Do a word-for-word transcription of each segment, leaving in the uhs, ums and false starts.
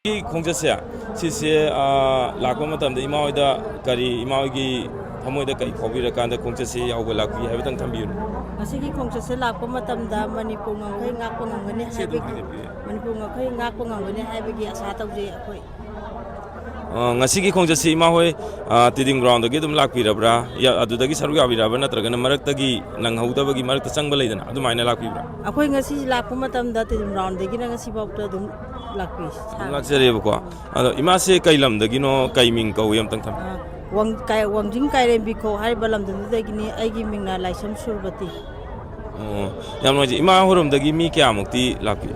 ꯈꯣꯡꯆꯠꯁꯦ, ꯁꯤꯁꯦ, ꯑ, ꯂꯥꯛꯄ ꯃꯇꯝꯗ ꯏꯃꯥ ꯍꯣꯏꯗ ꯀꯔꯤ, ꯏꯃꯥ ꯍꯣꯏꯒꯤ ꯊꯃꯣꯏꯗ ꯀꯔꯤ ꯐꯥꯎꯕꯤꯔꯀꯥꯟꯗ ꯈꯣꯡꯆꯠꯁꯦ ꯌꯥꯎꯕ ꯂꯥꯛꯄꯤ ꯍꯥꯏꯕꯇꯪ ꯊꯝꯕꯤꯌꯨꯅꯦ꯫ ꯉꯁꯤꯒꯤ ꯈꯣꯡꯆꯠꯁꯦ ꯂꯥꯛꯄ ꯃꯇꯝꯗ ꯃꯅꯤꯄꯨꯔ ꯉꯝꯈꯩ ꯉꯥꯛꯄ ꯉꯝꯒꯅꯤ ꯁꯤ ꯑꯗꯨꯝ ꯍꯥꯏꯕꯒꯤ, ꯍꯥꯏꯕꯤꯌꯨ꯫ ꯃꯅꯤꯄꯨꯔ ꯉꯝꯈꯩ ꯉꯥꯛꯄ ꯉꯝꯒꯅꯤ ꯍꯥꯏꯕꯒꯤ ꯑꯁꯥ ꯇꯧꯖꯩ ꯑꯩꯈꯣꯏ꯫ ꯑ, ꯉꯁꯤꯒꯤ ꯈꯣꯡꯆꯠꯁꯤ ꯏꯃꯥ ꯍꯣꯏ, ꯑ, ꯇꯤꯗꯤꯝ ꯒ꯭ꯔꯥꯎꯟꯗꯒꯤ ꯑꯗꯨꯝ ꯂꯥꯛꯄꯤꯔꯕ꯭ꯔꯥ? ꯌꯥ-, ꯑꯗꯨꯗꯒꯤ ꯁꯔꯨꯛ ꯌꯥꯕꯤꯔꯕ꯭ꯔꯥ? ꯅꯠꯇ꯭ꯔꯒꯅ ꯃꯔꯛꯇꯒꯤ ꯅꯪꯍꯧꯗꯕꯒꯤ ꯃꯔꯛꯇ ꯆꯪꯕ ꯂꯩꯗꯅ, ꯑꯗꯨꯃꯥꯏꯅ ꯂꯥꯛꯄꯤꯕ꯭ꯔꯥ? ꯑꯩꯈꯣꯏ ꯉꯁꯤ ꯂꯥꯛꯄ ꯃꯇꯝꯗ ꯇꯤꯗꯤꯝ ꯒ꯭ꯔꯥꯎꯟꯗꯒꯤꯅ ꯉꯁꯤꯐꯥꯎꯗ ꯑꯗꯨꯝ ꯂꯥꯛꯄꯤ꯫ ꯑꯗꯨꯝ ꯂꯥꯛꯆꯔꯦꯕꯀꯣ꯫ ꯑꯗꯣ ꯏꯃꯥꯁꯦ ꯀꯩ ꯂꯝꯗꯒꯤꯅꯣ, ꯀꯩ ꯃꯤꯡ ꯀꯧꯏ ꯑꯝꯇꯪ ꯊꯝ- ꯑ, ꯋꯥꯡ-, ꯀꯥꯏ-, ꯋꯥꯡꯖꯤꯡ ꯀꯥꯏꯔꯦꯝꯕꯤ ꯈꯣꯛ ꯍꯥꯏꯔꯤꯕ ꯂꯝꯗꯝꯗꯨꯗꯒꯤꯅꯤ꯫ ꯑꯩꯒꯤ ꯃꯤꯡꯅ ꯂꯥꯏꯁ꯭ꯔꯝ ꯁꯨꯔꯕꯇꯤ꯫ ꯑꯣ, ꯌꯥꯝ ꯅꯨꯡꯉꯥꯏꯖꯩ꯫ ꯏꯃꯥ ꯍꯣꯏꯔꯣꯝꯗꯒꯤ ꯃꯤ ꯀꯌꯥꯃꯨꯛꯇꯤ ꯂꯥꯛꯄꯤ?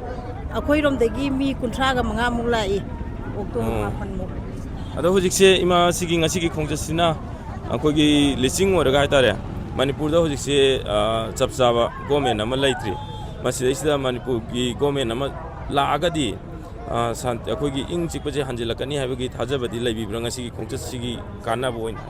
ꯑꯩꯈꯣꯏꯔꯣꯝꯗꯒꯤ ꯃꯤ ꯀꯨꯟꯊ꯭ꯔꯥꯒ ꯃꯉꯥꯃꯨꯛ ꯂꯥꯛꯏ, ꯑꯣꯛꯇꯣ ꯑꯣ꯫ ꯃꯥꯄꯟꯃꯨꯛ꯫ ꯑꯗꯣ ꯍꯧꯖꯤꯛꯁꯦ ꯏꯃꯥꯁꯤꯒꯤ ꯉꯁꯤꯒꯤ ꯈꯣꯡꯆꯠꯁꯤꯅ ꯑꯩꯈꯣꯏꯒꯤ ꯂꯤꯆꯤꯡ ꯑꯣꯏꯔꯒ ꯍꯥꯏꯇꯥꯔꯦ, ꯃꯅꯤꯄꯨꯔꯗ ꯍꯧꯖꯤꯛꯁꯦ, ꯑ, ꯆꯞ ꯆꯥꯕ ꯒꯣꯔꯃꯦꯟ ꯑꯃ ꯂꯩꯇ꯭ꯔꯤ꯫ ꯃꯁꯤꯗꯩꯁꯤꯗ ꯃꯅꯤꯄꯨꯔꯒꯤ ꯒꯣꯔꯃꯦꯟ ꯑꯃ ꯂꯥꯛꯑꯒꯗꯤ, ꯑ, ꯁꯥꯟꯇꯤ, ꯑꯩꯈꯣꯏꯒꯤ ꯏꯪ ꯆꯤꯛꯄꯁꯦ ꯍꯟꯖꯤꯜꯂꯛꯀꯅꯤ ꯍꯥꯏꯕꯒꯤ ꯊꯥꯖꯕꯗꯤ ꯂꯩꯕꯤꯕ꯭ꯔꯥ ꯉꯁꯤꯒꯤ ꯈꯣꯡꯆꯠꯁꯤꯒꯤ ꯀꯥꯟꯅꯕ ꯑꯣꯏꯅ?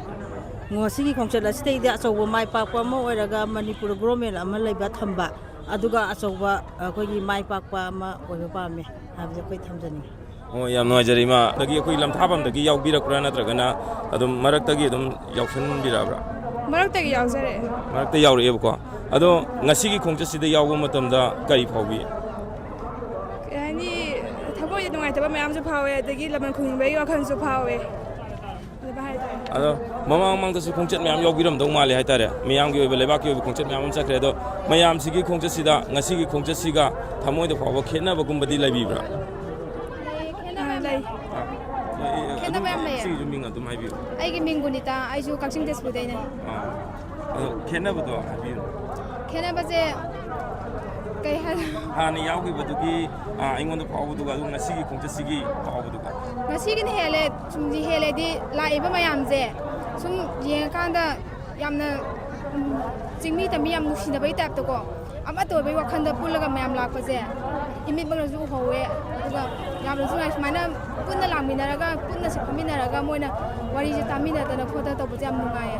ꯉꯁꯤꯒꯤ ꯈꯣꯡꯆꯠ ꯑꯁꯤꯗꯩꯗꯤ ꯑꯆꯧꯕ ꯃꯥꯏ ꯄꯥꯛꯄ ꯑꯃ ꯑꯣꯏꯔꯒ ꯃꯅꯤꯄꯨꯔ ꯒꯣꯔꯃꯦꯟ ꯑꯃ ꯂꯩꯕ ꯊꯝꯕ, ꯑꯗꯨꯒ ꯑꯆꯧꯕ ꯑꯩꯈꯣꯏꯒꯤ ꯃꯥꯏ ꯄꯥꯛꯄ ꯑꯃ ꯑꯣꯏꯕ ꯄꯥꯝꯃꯦ ꯍꯥꯏꯕꯁꯦ ꯑꯩꯈꯣꯏ ꯊꯝꯖꯅꯤꯡꯉꯤ꯫ ꯑꯣ, ꯌꯥꯝ ꯅꯨꯡꯉꯥꯏꯖꯔꯦ ꯏꯃꯥ꯫ ꯑꯗꯒꯤ ꯑꯩꯈꯣꯏ ꯂꯝꯊꯥꯐꯝꯗꯒꯤ ꯌꯥꯎꯕꯤꯔꯛꯄ꯭ꯔꯥ, ꯅꯠꯇ꯭ꯔꯒꯅ ꯑꯗꯨꯝ ꯃꯔꯛꯇꯒꯤ ꯑꯗꯨꯝ ꯌꯥꯎꯁꯟꯕꯤꯔꯛꯑꯕ꯭ꯔꯥ? ꯃꯔꯛꯇꯒꯤ ꯌꯥꯎꯖꯔꯛꯑꯦ꯫ ꯃꯔꯛꯇ ꯌꯥꯎꯔꯛꯑꯦꯕꯀꯣ꯫ ꯑꯗꯣ ꯉꯁꯤꯒꯤ ꯈꯣꯡꯆꯠꯁꯤꯗ ꯌꯥꯎꯕ ꯃꯇꯝꯗ ꯀꯔꯤ ꯐꯥꯎꯕꯤ? ꯀꯩ ꯍꯥꯏꯅꯤ, ꯊꯃꯣꯏꯗ ꯅꯨꯡꯉꯥꯏꯇꯕ ꯃꯌꯥꯝꯁꯨ ꯐꯥꯎꯋꯦ, ꯑꯗꯒꯤ ꯂꯃꯟ ꯈꯨꯝꯅꯤꯡꯕꯒꯤ ꯋꯥꯈꯜꯁꯨ ꯐꯥꯎꯋꯦ꯫ ꯑꯗꯨꯃꯥꯏꯅ ꯍꯥꯏꯇꯥꯔꯦ꯫ ꯑꯗꯣ ꯃꯃꯥꯡ ꯃꯃꯥꯡꯗꯁꯨ ꯈꯣꯡꯆꯠ ꯃꯌꯥꯝ ꯌꯥꯎꯕꯤꯔꯝꯗꯧ ꯃꯥꯜꯂꯦ ꯍꯥꯏꯇꯥꯔꯦ, ꯃꯤꯌꯥꯝꯒꯤ ꯑꯣꯏꯕ, ꯂꯩꯕꯥꯛꯀꯤ ꯑꯣꯏꯕ ꯈꯣꯡꯆꯠ ꯃꯌꯥꯝ ꯑꯃ ꯆꯠꯈ꯭ꯔꯦ꯫ ꯑꯗꯣ ꯃꯌꯥꯝꯁꯤꯒꯤ ꯈꯣꯡꯆꯠꯁꯤꯗ ꯉꯁꯤꯒꯤ ꯈꯣꯡꯆꯠꯁꯤꯒ ꯊꯃꯣꯏꯗ ꯐꯥꯎꯕ ꯈꯦꯠꯅꯕꯒꯨꯝꯕꯗꯤ ꯂꯩꯕꯤꯕ꯭ꯔꯥ? ꯂꯩ, ꯈꯦꯠꯅꯕ ꯌꯥꯝ ꯂꯩ꯫ ꯑꯥ, ꯑꯦ, ꯑꯦ, ꯑꯗꯨꯝ ꯈꯦꯠꯅꯕ ꯌꯥꯝ ꯂꯩꯌꯦ꯫ ꯁꯤꯒꯤꯁꯨ ꯃꯤꯡ ꯑꯗꯨꯝ ꯍꯥꯏꯕꯤꯌꯨ꯫ ꯑꯩꯒꯤ ꯃꯤꯡ ꯒꯨꯅꯤꯇꯥ, ꯑꯩꯁꯨ ꯀꯛꯆꯤꯡ ꯇꯦꯖꯄꯨꯔꯗꯩꯅꯦ꯫ ꯑꯥ, ꯑꯗꯣ ꯈꯦꯠꯅꯕꯗꯣ ꯍꯥꯏꯕꯤꯌꯨ꯫ ꯈꯦꯠꯅꯕꯁꯦ ꯀꯩ ꯍꯥꯏ- ꯍꯥꯟꯅ ꯌꯥꯎꯈꯤꯕꯗꯨꯒꯤ, ꯑꯥ, ꯑꯩꯉꯣꯟꯗ ꯐꯥꯎꯕꯗꯨꯒ ꯑꯗꯨꯒ ꯉꯁꯤꯒꯤ ꯈꯣꯡꯆꯠꯁꯤꯒꯤ ꯐꯥꯎꯕꯗꯨꯒ꯫ ꯉꯁꯤꯒꯤꯅ ꯍꯦꯜꯂꯦ, ꯁꯨꯝꯗꯤ ꯍꯦꯜꯂꯦꯗꯤ ꯂꯥꯛꯏꯕ ꯃꯌꯥꯝꯁꯦ ꯁꯨꯝ ꯌꯦꯡꯉꯀꯥꯟꯗ ꯌꯥꯝꯅ, ꯎꯝ, ꯆꯤꯡꯃꯤ ꯇꯝꯃꯤ ꯌꯥꯝ ꯅꯨꯡꯁꯤꯅꯕꯒꯤ ꯇꯥꯏꯞꯇꯀꯣ, ꯑꯃꯠꯇ ꯑꯣꯏꯕꯒꯤ ꯋꯥꯈꯜꯗ ꯄꯨꯜꯂꯒ ꯃꯌꯥꯝ ꯂꯥꯛꯄꯁꯦ ꯏꯃꯤꯠꯃꯛꯅꯁꯨ ꯎꯍꯧꯋꯦ꯫ ꯑꯗꯨꯒ ꯌꯥꯝꯅꯁꯨ ꯅꯨꯡꯉꯥꯏ꯫ ꯁꯨꯃꯥꯏꯅ ꯄꯨꯟꯅ ꯂꯥꯛꯃꯤꯟꯅꯔꯒ, ꯄꯨꯟꯅ ꯁꯛ ꯈꯪꯃꯤꯟꯅꯔꯒ ꯃꯣꯏꯅ ꯋꯥꯔꯤꯁꯦ ꯇꯥꯃꯤꯟꯅꯗꯅ ꯈꯣꯠꯇꯅ ꯇꯧꯕꯁꯦ ꯌꯥꯝ ꯅꯨꯡꯉꯥꯏꯌꯦ꯫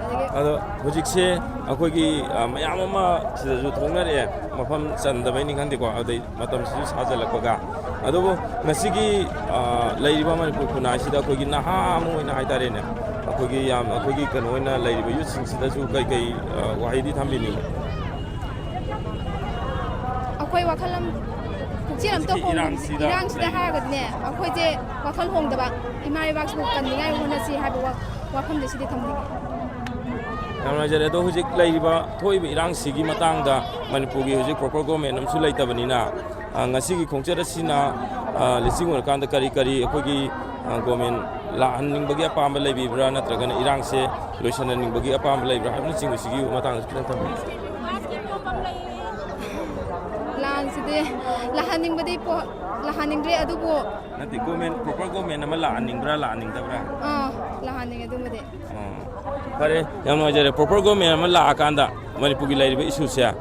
ꯑꯗꯒꯤ ꯑꯗꯣ ꯍꯧꯖꯤꯛꯁꯦ ꯑꯩꯈꯣꯏꯒꯤ, ꯑ, ꯃꯌꯥꯝ ꯑꯃ ꯁꯤꯗꯁꯨ ꯊꯣꯛꯅꯔꯛꯑꯦ, ꯃꯐꯝ ꯆꯟꯗꯕꯩꯅꯤ ꯈꯪꯗꯦꯀꯣ, ꯑꯗꯩ ꯃꯇꯝꯁꯤꯁꯨ ꯁꯥꯖꯜꯂꯛꯄꯒ꯫ ꯑꯗꯨꯕꯨ ꯉꯁꯤꯒꯤ, ꯑ, ꯂꯩꯔꯤꯕ ꯃꯅꯤꯄꯨꯔ ꯈꯨꯟꯅꯥꯏꯁꯤꯗ ꯑꯩꯈꯣꯏꯒꯤ ꯅꯍꯥ ꯑꯃ ꯑꯣꯏꯅ ꯍꯥꯏꯇꯥꯔꯦꯅꯦ, ꯑꯩꯈꯣꯏꯒꯤ ꯌꯥꯝ, ꯑꯩꯈꯣꯏꯒꯤ ꯀꯩꯅꯣ ꯑꯣꯏꯅ ꯂꯩꯔꯤꯕ ꯌꯨꯠꯁꯤꯡꯁꯤꯗꯁꯨ ꯀꯩ ꯀꯩ, ꯑ, ꯋꯥꯍꯩꯗꯤ ꯊꯝꯕꯤꯅꯤꯡꯉꯤ? ꯑꯩꯈꯣꯏ ꯋꯥꯈꯜ ꯑꯃ, ꯄꯨꯛꯆꯦꯜ ꯑꯝꯇ ꯍꯧꯖꯤꯛꯀꯤ ꯍꯣꯡ-, ꯏꯔꯥꯡꯁꯤꯗ ꯏꯔꯥꯡꯁꯤꯗ ꯂꯩꯔꯤꯕ ꯍꯥꯏꯔꯒꯗꯤꯅꯦ, ꯑꯩꯈꯣꯏꯁꯦ ꯋꯥꯈꯜ ꯍꯣꯡꯗꯕ, ꯏꯃꯥ ꯂꯩꯕꯥꯛꯁꯤꯕꯨ ꯀꯟꯅꯤꯡꯉꯥꯏ ꯍꯣꯠꯅꯁꯤ ꯍꯥꯏꯕ ꯋꯥ-, ꯋꯥꯐꯝꯁꯦ ꯁꯤꯗꯤ ꯊꯝꯖꯒꯦ꯫ ꯌꯥꯝ ꯅꯨꯡꯉꯥꯏꯖꯔꯦ꯫ ꯑꯗꯣ ꯍꯧꯖꯤꯛ ꯂꯩꯔꯤꯕ ꯊꯣꯛꯏꯕ ꯏꯔꯥꯡꯁꯤꯒꯤ ꯃꯇꯥꯡꯗ ꯃꯅꯤꯄꯨꯔꯒꯤ ꯍꯧꯖꯤꯛ proper government ꯑꯃꯁꯨ ꯂꯩꯇꯕꯅꯤꯅ, ꯑ, ꯉꯁꯤꯒꯤ ꯈꯣꯡꯆꯠ ꯑꯁꯤꯅ, ꯑ, ꯂꯤꯁꯤꯡ ꯑꯣꯏꯔꯀꯥꯟꯗ ꯀꯔꯤ ꯀꯔꯤ ꯑꯩꯈꯣꯏꯒꯤ, ꯑ, government ꯂꯥꯛꯍꯟꯅꯤꯡꯕꯒꯤ ꯑꯄꯥꯝꯕ ꯂꯩꯕꯤꯕ꯭ꯔꯥ, ꯅꯠꯇ꯭ꯔꯒꯅ ꯏꯔꯥꯡꯁꯦ ꯂꯣꯏꯁꯤꯟꯍꯟꯅꯤꯡꯕꯒꯤ ꯑꯄꯥꯝꯕ ꯂꯩꯕ꯭ꯔꯥ ꯍꯥꯏꯕꯅꯆꯤꯡꯕꯁꯤꯒꯤ ꯃꯇꯥꯡꯗꯁꯨ ꯈꯤꯇꯪ ꯊꯝꯕꯤꯌꯨ꯫ ꯂꯥꯟꯁꯤꯗꯤ ꯂꯥꯛꯍꯟꯅꯤꯡꯕꯗꯤ ꯄꯣ-, ꯂꯥꯛꯍꯟꯅꯤꯡꯗ꯭ꯔꯦ, ꯑꯗꯨꯕꯨ ꯅꯠꯇꯦ, government, proper government ꯑꯃ ꯂꯥꯛꯍꯟꯅꯤꯡꯕ꯭ꯔꯥ, ꯂꯥꯛꯍꯟꯅꯤꯡꯗꯕ꯭ꯔꯥ? ꯑꯥ, ꯂꯥꯛꯍꯟꯅꯤꯡꯉꯦ ꯑꯗꯨꯃꯗꯤ꯫ ꯑꯣ, ꯐꯔꯦ, ꯌꯥꯝ ꯅꯨꯡꯉꯥꯏꯖꯔꯦ꯫ Proper government ꯑꯃ ꯂꯥꯛꯑꯀꯥꯟꯗ ꯃꯅꯤꯄꯨꯔꯒꯤ ꯂꯩꯔꯤꯕ issue ꯁꯦ, ꯑ,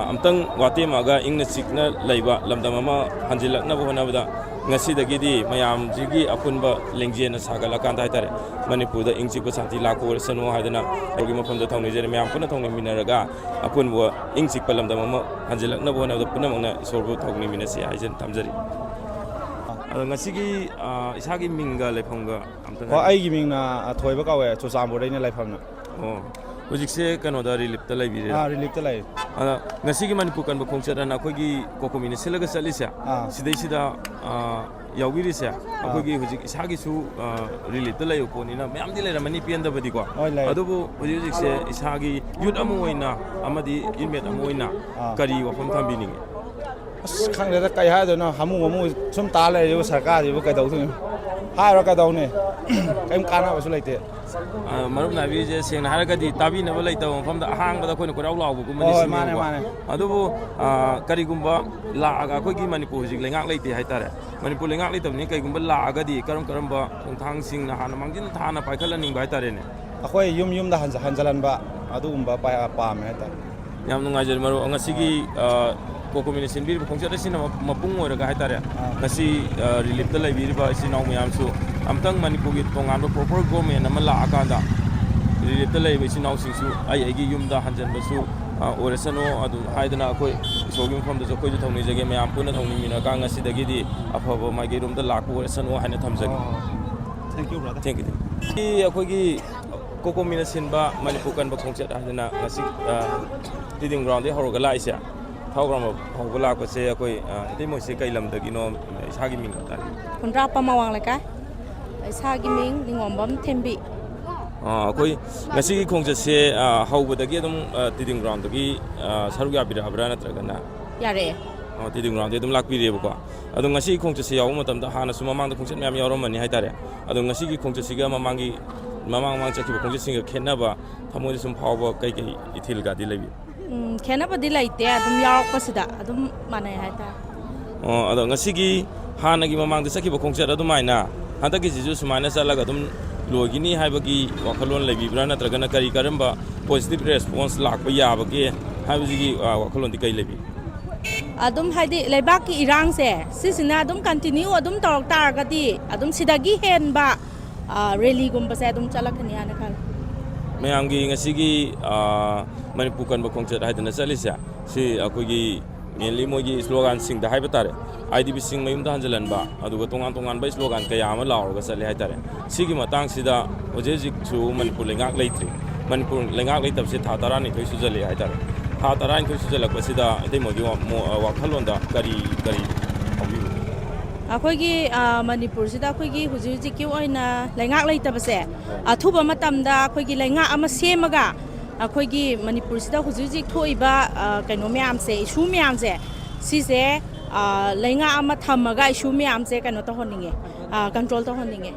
ꯑꯝꯇꯪ ꯋꯥꯇꯦꯝꯃꯒ ꯏꯪꯅ ꯆꯤꯛꯅ ꯂꯩꯕ ꯂꯝꯗꯝ ꯑꯃ ꯍꯟꯖꯤꯜꯂꯛꯅꯕ ꯍꯣꯠꯅꯕꯗ ꯉꯁꯤꯗꯒꯤꯗꯤ ꯃꯌꯥꯝꯁꯤꯒꯤ ꯑꯄꯨꯟꯕ ꯂꯦꯡꯖꯦꯜꯅ ꯁꯥꯒꯠꯂꯀꯥꯟꯗ ꯍꯥꯏꯇꯥꯔꯦ, ꯃꯅꯤꯄꯨꯔꯗ ꯏꯪ ꯆꯤꯛꯄ ꯁꯥꯟꯇꯤ ꯂꯥꯛꯄ ꯑꯣꯏꯔꯁꯅꯨ ꯍꯥꯏꯗꯅ ꯃꯌꯥꯝ ꯄꯨꯟꯅ ꯊꯧꯅꯤꯖꯔꯤ꯫ ꯃꯌꯥꯝ ꯄꯨꯟꯅ ꯊꯧꯅꯤꯃꯤꯟꯅꯔꯒ ꯑꯄꯨꯟꯕ ꯏꯪ ꯆꯤꯛꯄ ꯂꯝꯗꯝ ꯑꯃ ꯍꯟꯖꯤꯜꯂꯛꯅꯕ ꯍꯣꯠꯅꯕꯗ ꯄꯨꯝꯅꯃꯛꯅ ꯏꯁꯣꯔꯕꯨ ꯊꯧꯅꯤꯃꯤꯟꯅꯁꯤ ꯍꯥꯏꯖꯅ ꯊꯝꯖꯔꯤ꯫ ꯑꯗꯣ ꯉꯁꯤꯒꯤ, ꯑ, ꯏꯁꯥꯒꯤ ꯃꯤꯡꯒ ꯂꯩꯐꯝꯒ ꯑꯝꯇꯪ ꯑꯣ, ꯍꯥꯏꯕꯤꯌꯨ꯫ ꯑꯩꯒꯤ ꯃꯤꯡꯅ ꯊꯣꯏꯕ ꯀꯧꯋꯦ, ꯆꯨꯔꯆꯥꯟꯄꯨꯔꯗꯩꯅ ꯂꯩꯐꯝꯅ꯫ ꯑꯣ, ꯍꯧꯖꯤꯛꯁꯦ ꯀꯩꯅꯣꯗ relief ꯇ ꯂꯩꯕꯤꯔꯤꯔꯥ? ꯑꯥ, relief ꯇ ꯂꯩ꯫ ꯑꯗ ꯉꯁꯤꯒꯤ ꯃꯅꯤꯄꯨꯔ ꯀꯟꯕ ꯈꯣꯡꯆꯠ ꯑꯅ ꯑꯩꯈꯣꯏꯒꯤ COCOMI ꯅ ꯁꯤꯜꯂꯒ ꯆꯠꯂꯤꯁꯦ, ꯑꯥ꯫ ꯁꯤꯗꯩꯁꯤꯗ, ꯑ, ꯌꯥꯎꯕꯤꯔꯤꯁꯦ, ꯑꯥ꯫ ꯑꯩꯈꯣꯏꯒꯤ ꯍꯧꯖꯤꯛ ꯏꯁꯥꯒꯤꯁꯨ, ꯑ, relief ꯇ ꯂꯩꯕ ꯄꯣꯠꯅꯤꯅ ꯃꯌꯥꯝꯗꯤ ꯂꯩꯔꯝꯃꯅꯤ ꯄꯦꯟꯗꯕꯗꯤꯀꯣ꯫ ꯍꯣꯏ, ꯂꯩ꯫ ꯑꯗꯨꯕꯨ ꯍꯧꯖꯤꯛ ꯍꯧꯖꯤꯛꯁꯦ ꯏꯁꯥꯒꯤ youth ꯑꯃ ꯑꯣꯏꯅ ꯑꯃꯗꯤ inmate ꯑꯃ ꯑꯣꯏꯅ ꯑꯥ꯫ ꯀꯔꯤ ꯋꯥꯐꯝ ꯊꯝꯕꯤꯅꯤꯡꯉꯤ? ꯑꯁ, ꯈꯪꯗꯦꯗ, ꯀꯩ ꯍꯥꯏꯗꯣꯏꯅꯣ, ꯍꯥꯃꯨ ꯍꯥꯃꯨ ꯁꯨꯝ ꯇꯥ ꯂꯩꯔꯤꯕ ꯁꯔꯀꯥꯔꯁꯤꯕꯨ ꯀꯩꯗꯧꯗꯣꯏꯅꯣ? ꯍꯥꯏꯔꯨꯔ ꯀꯩꯗꯧꯅꯤ? ꯀꯩꯝ ꯀꯥꯟꯅꯕꯁꯨ ꯂꯩꯇꯦ꯫ ꯑ, ꯃꯔꯨꯞꯅ ꯍꯥꯏꯕꯤꯔꯤꯁꯦ ꯁꯦꯡꯅ ꯍꯥꯏꯔꯒꯗꯤ ꯇꯥꯕꯤꯅꯕ ꯂꯩꯇꯕ ꯃꯐꯝꯗ ꯑꯍꯥꯡꯕꯗ ꯑꯩꯈꯣꯏꯅ ꯀꯣꯏꯔꯥꯎ ꯂꯥꯎꯕꯒꯨꯝꯕꯅꯤ ꯍꯣꯏ, ꯍꯣꯏ, ꯃꯥꯅꯦ, ꯁꯤꯅꯦꯕꯀꯣ꯫ ꯃꯥꯅꯦ꯫ ꯑꯗꯨꯕꯨ, ꯑ, ꯀꯔꯤꯒꯨꯝꯕ ꯂꯥꯛꯑꯒ ꯑꯩꯈꯣꯏꯒꯤ ꯃꯅꯤꯄꯨꯔ ꯍꯧꯖꯤꯛ ꯂꯩꯉꯥꯛ ꯂꯩꯇꯦ ꯍꯥꯏꯇꯥꯔꯦ꯫ ꯃꯅꯤꯄꯨꯔ ꯂꯩꯉꯥꯛ ꯂꯩꯇꯕꯅꯤ, ꯀꯩꯒꯨꯝꯕ ꯂꯥꯛꯑꯒꯗꯤ ꯀꯔꯝ ꯀꯔꯝꯕ ꯈꯣꯡꯊꯥꯡꯁꯤꯡꯅ ꯍꯥꯟꯅ ꯃꯥꯡꯖꯤꯟ ꯊꯥꯅ ꯄꯥꯏꯈꯠꯍꯟꯅꯤꯡꯕ ꯍꯥꯏꯇꯥꯔꯦꯅꯦ? ꯑꯩꯈꯣꯏ ꯌꯨꯝ ꯌꯨꯝꯗ ꯍꯟꯖ-, ꯍꯟꯖꯜꯍꯟꯕ ꯑꯗꯨꯒꯨꯝꯕ ꯄꯥ-, ꯄꯥꯝꯃꯦ ꯍꯥꯏꯇꯥꯔꯦ꯫ ꯌꯥꯝ ꯅꯨꯡꯉꯥꯏꯖꯔꯦ ꯃꯔꯨꯞ꯫ ꯉꯁꯤꯒꯤ, ꯑ, COCOMI ꯅ ꯁꯤꯟꯕꯤꯔꯤꯕ ꯈꯣꯡꯆꯠ ꯑꯁꯤꯅ ꯃ-, ꯃꯄꯨꯡ ꯑꯣꯏꯔꯒ ꯍꯥꯏꯇꯥꯔꯦ, ꯑꯥ꯫ ꯉꯁꯤ, ꯑ, relief ꯇ ꯂꯩꯕꯤꯔꯤꯕ ꯏꯆꯤꯟ ꯏꯅꯥꯎ ꯃꯌꯥꯝꯁꯨ ꯑꯝꯇꯪ ꯃꯅꯤꯄꯨꯔꯒꯤ ꯇꯣꯉꯥꯟꯕ proper government ꯑꯃ ꯂꯥꯛꯑꯀꯥꯟꯗ relief ꯇ ꯂꯩꯔꯤꯕ ꯏꯆꯤꯟ ꯏꯅꯥꯎꯁꯤꯡꯁꯨ ꯑꯩ ꯑꯩꯒꯤ ꯌꯨꯝꯗ ꯍꯟꯖꯟꯕꯁꯨ, ꯑ, ꯑꯣꯏꯔꯁꯅꯨ ꯑꯗꯨ ꯍꯥꯏꯗꯅ ꯑꯩꯈꯣꯏ ꯏꯁꯣꯔꯒꯤ ꯃꯐꯝꯗꯁꯨ ꯑꯩꯈꯣꯏꯁꯨ ꯊꯧꯅꯤꯖꯒꯦ, ꯃꯌꯥꯝ ꯄꯨꯟꯅ ꯊꯧꯅꯤꯃꯤꯟꯅꯔꯀꯥꯟ ꯉꯁꯤꯗꯒꯤꯗꯤ ꯑꯐꯕ ꯃꯥꯏꯀꯩꯔꯣꯝꯗ ꯂꯥꯛꯄ ꯑꯣꯏꯔꯁꯅꯨ ꯍꯥꯏꯅ ꯊꯝꯖꯒꯦ꯫ Thank you, brother. Thank you, thank you. ꯁꯤ ꯑꯩꯈꯣꯏꯒꯤ ꯀꯣꯀꯣꯃꯤꯅ ꯁꯤꯟꯕ ꯃꯅꯤꯄꯨꯔ ꯀꯟꯕ ꯈꯣꯡꯆꯠ ꯍꯥꯏꯗꯅ ꯉꯁꯤ, ꯑ, ꯇꯤꯗꯤꯝ ꯒ꯭ꯔꯥꯎꯟꯗꯒꯤ ꯍꯧꯔꯒ ꯂꯥꯛꯏꯁꯦ꯫ ꯊꯥꯎꯒ꯭ꯔꯥꯝ ꯐꯥꯎꯕ ꯂꯥꯛꯄꯁꯦ ꯑꯩꯈꯣꯏ, ꯑ, ꯏꯇꯩꯃꯣꯏꯁꯦ ꯀꯩ ꯂꯝꯗꯒꯤꯅꯣ? ꯏꯁꯥꯒꯤ ꯃꯤꯡ ꯍꯥꯏꯇꯥꯔꯦ꯫ ꯈꯨꯟꯗ꯭ꯔꯥꯛꯄꯝ ꯑꯋꯥꯡ ꯂꯩꯀꯥꯏ꯫ ꯏꯁꯥꯒꯤ ꯃꯤꯡ ꯅꯤꯉꯣꯝꯕꯝ ꯊꯦꯝꯕꯤ꯫ ꯑ, ꯑꯩꯈꯣꯏ ꯉꯁꯤꯒꯤ ꯈꯣꯡꯆꯠꯁꯦ, ꯑ, ꯍꯧꯕꯗꯒꯤ ꯑꯗꯨꯝ, ꯑ, ꯇꯤꯗꯤꯝ ꯒ꯭ꯔꯥꯎꯟꯗꯒꯤ, ꯑ, ꯁꯔꯨꯛ ꯌꯥꯕꯤꯔꯛꯑꯕ꯭ꯔꯥ ꯅꯠꯇ꯭ꯔꯒꯅ? ꯌꯥꯔꯛꯑꯦ꯫ ꯑ, ꯇꯤꯗꯤꯝ ꯒ꯭ꯔꯥꯎꯟꯗꯒꯤ ꯑꯗꯨꯝ ꯂꯥꯛꯄꯤꯔꯦꯕꯀꯣ꯫ ꯑꯗꯣ ꯉꯁꯤꯒꯤ ꯈꯣꯡꯆꯠꯁꯦ ꯌꯥꯎꯕ ꯃꯇꯝꯗ ꯍꯥꯟꯅꯁꯨ ꯃꯃꯥꯡꯗ ꯈꯣꯡꯆꯠ ꯃꯌꯥꯝ ꯌꯥꯎꯔꯝꯃꯅꯤ ꯍꯥꯏꯇꯥꯔꯦ꯫ ꯑꯗꯣ ꯉꯁꯤꯒꯤ ꯈꯣꯡꯆꯠꯁꯤꯒ ꯃꯃꯥꯡꯒꯤ, ꯃꯃꯥꯡ ꯃꯃꯥꯡ ꯆꯠꯈꯤꯕ ꯈꯣꯡꯆꯠꯁꯤꯡꯒ ꯈꯦꯠꯅꯕ ꯊꯃꯣꯏꯗ ꯁꯨꯝ ꯐꯥꯎꯕ ꯀꯩꯀꯩ ꯏꯊꯤꯜꯒꯗꯤ ꯂꯩꯕꯤ? ꯎꯝ, ꯈꯦꯠꯅꯕꯗꯤ ꯂꯩꯇꯦ, ꯑꯗꯨꯝ ꯌꯥꯎꯔꯛꯄꯁꯤꯗ ꯑꯗꯨꯝ ꯃꯥꯟꯅꯩ ꯍꯥꯏꯇꯥꯔꯦ꯫ ꯑꯣ, ꯑꯗꯣ ꯉꯁꯤꯒꯤ ꯍꯥꯟꯅꯒꯤ ꯃꯃꯥꯡꯗ ꯆꯠꯈꯤꯕ ꯈꯣꯡꯆꯠ ꯑꯗꯨꯃꯥꯏꯅ ꯍꯟꯗꯛꯀꯤꯁꯤꯁꯨ ꯁꯨꯃꯥꯏꯅ ꯆꯠꯂꯒ ꯑꯗꯨꯝ ꯂꯣꯏꯒꯅꯤ ꯍꯥꯏꯕꯒꯤ ꯋꯥꯈꯜꯂꯣꯟ ꯂꯩꯕꯤꯕ꯭ꯔꯥ, ꯅꯠꯇ꯭ꯔꯒꯅ ꯀꯔꯤ ꯀꯔꯝꯕ positive response ꯂꯥꯛꯄ ꯌꯥꯕꯒꯦ ꯍꯥꯏꯕꯁꯤꯒꯤ, ꯑ, ꯋꯥꯈꯜꯂꯣꯟꯗꯤ ꯀꯔꯤ ꯂꯩꯕꯤ? ꯑꯗꯨꯝ ꯍꯥꯏꯗꯤ ꯂꯩꯕꯥꯛꯀꯤ ꯏꯔꯥꯡꯁꯦ ꯁꯤꯁꯤꯅ ꯑꯗꯨꯝ continue ꯑꯗꯨꯝ ꯇꯧꯔꯛ ꯇꯥꯔꯒꯗꯤ ꯑꯗꯨꯝ ꯁꯤꯗꯒꯤ ꯍꯦꯟꯕ, ꯑ, rally ꯒꯨꯝꯕꯁꯦ ꯑꯗꯨꯝ ꯆꯠꯂꯛꯀꯅꯤ ꯍꯥꯏꯅ ꯈꯜꯂꯤ꯫ ꯃꯌꯥꯝꯒꯤ ꯉꯁꯤꯒꯤ, ꯑ, ꯃꯅꯤꯄꯨꯔ ꯀꯟꯕ ꯈꯣꯡꯆꯠ ꯍꯥꯏꯗꯅ ꯆꯠꯂꯤꯁꯦ, ꯁꯤ ꯑꯩꯈꯣꯏꯒꯤ mainly ꯃꯣꯏꯒꯤ slogan ꯁꯤꯡꯗ ꯍꯥꯏꯕ ꯇꯥꯔꯦ, IDP ꯁꯤꯡ ꯃꯌꯨꯝꯗ ꯍꯟꯖꯤꯜꯍꯟꯕ, ꯑꯗꯨꯒ ꯇꯣꯉꯥꯟ ꯇꯣꯉꯥꯟꯕ slogan ꯀꯌꯥ ꯑꯃ ꯂꯥꯎꯔꯒ ꯆꯠꯂꯦ ꯍꯥꯏꯇꯥꯔꯦ꯫ ꯁꯤꯒꯤ ꯃꯇꯥꯡꯁꯤꯗ ꯍꯧꯖꯤꯛ ꯍꯧꯖꯤꯛꯁꯨ ꯃꯅꯤꯄꯨꯔ ꯂꯩꯉꯥꯛ ꯂꯩꯇ꯭ꯔꯤ꯫ ꯃꯅꯤꯄꯨꯔ ꯂꯩꯉꯥꯛ ꯂꯩꯇꯕꯁꯦ ꯊꯥ ꯇꯔꯥꯅꯤꯊꯣꯏ ꯁꯨꯖꯜꯂꯛꯑꯦ ꯍꯥꯏꯇꯥꯔꯦ꯫ ꯊꯥ ꯇꯔꯥꯅꯤꯊꯣꯏ ꯁꯨꯖꯜꯂꯛꯄꯁꯤꯗ ꯏꯇꯩꯃꯒꯤ ꯋꯥ-, ꯃꯣ-, ꯑ, ꯋꯥꯈꯜꯂꯣꯟꯗ ꯀꯔꯤ, ꯀꯔꯤ ꯐꯥꯎꯕꯤꯕꯒꯦ? ꯑꯩꯈꯣꯏꯒꯤ, ꯑ, ꯃꯅꯤꯄꯨꯔꯁꯤꯗ ꯑꯩꯈꯣꯏꯒꯤ ꯍꯧꯖꯤꯛ ꯍꯧꯖꯤꯛꯀꯤ ꯑꯣꯏꯅ ꯂꯩꯉꯥꯛ ꯂꯩꯇꯕꯁꯦ, ꯑꯊꯨꯕ ꯃꯇꯝꯗ ꯑꯩꯈꯣꯏꯒꯤ ꯂꯩꯉꯥꯛ ꯑꯃ ꯁꯦꯝꯃꯒ ꯑꯩꯈꯣꯏꯒꯤ ꯃꯅꯤꯄꯨꯔꯁꯤꯗ ꯍꯧꯖꯤꯛ ꯍꯧꯖꯤꯛ ꯊꯣꯛꯏꯕ, ꯑ, ꯀꯩꯅꯣ ꯃꯌꯥꯝꯁꯦ, issue ꯃꯌꯥꯝꯁꯦ, ꯁꯤꯁꯦ, ꯑ, ꯂꯩꯉꯥꯛ ꯑꯃ ꯊꯝꯃꯒ issue ꯃꯌꯥꯝꯁꯦ ꯀꯩꯅꯣ ꯇꯧꯍꯟꯅꯤꯡꯉꯦ, ꯑ, control ꯇꯧꯍꯟꯅꯤꯡꯉꯦ꯫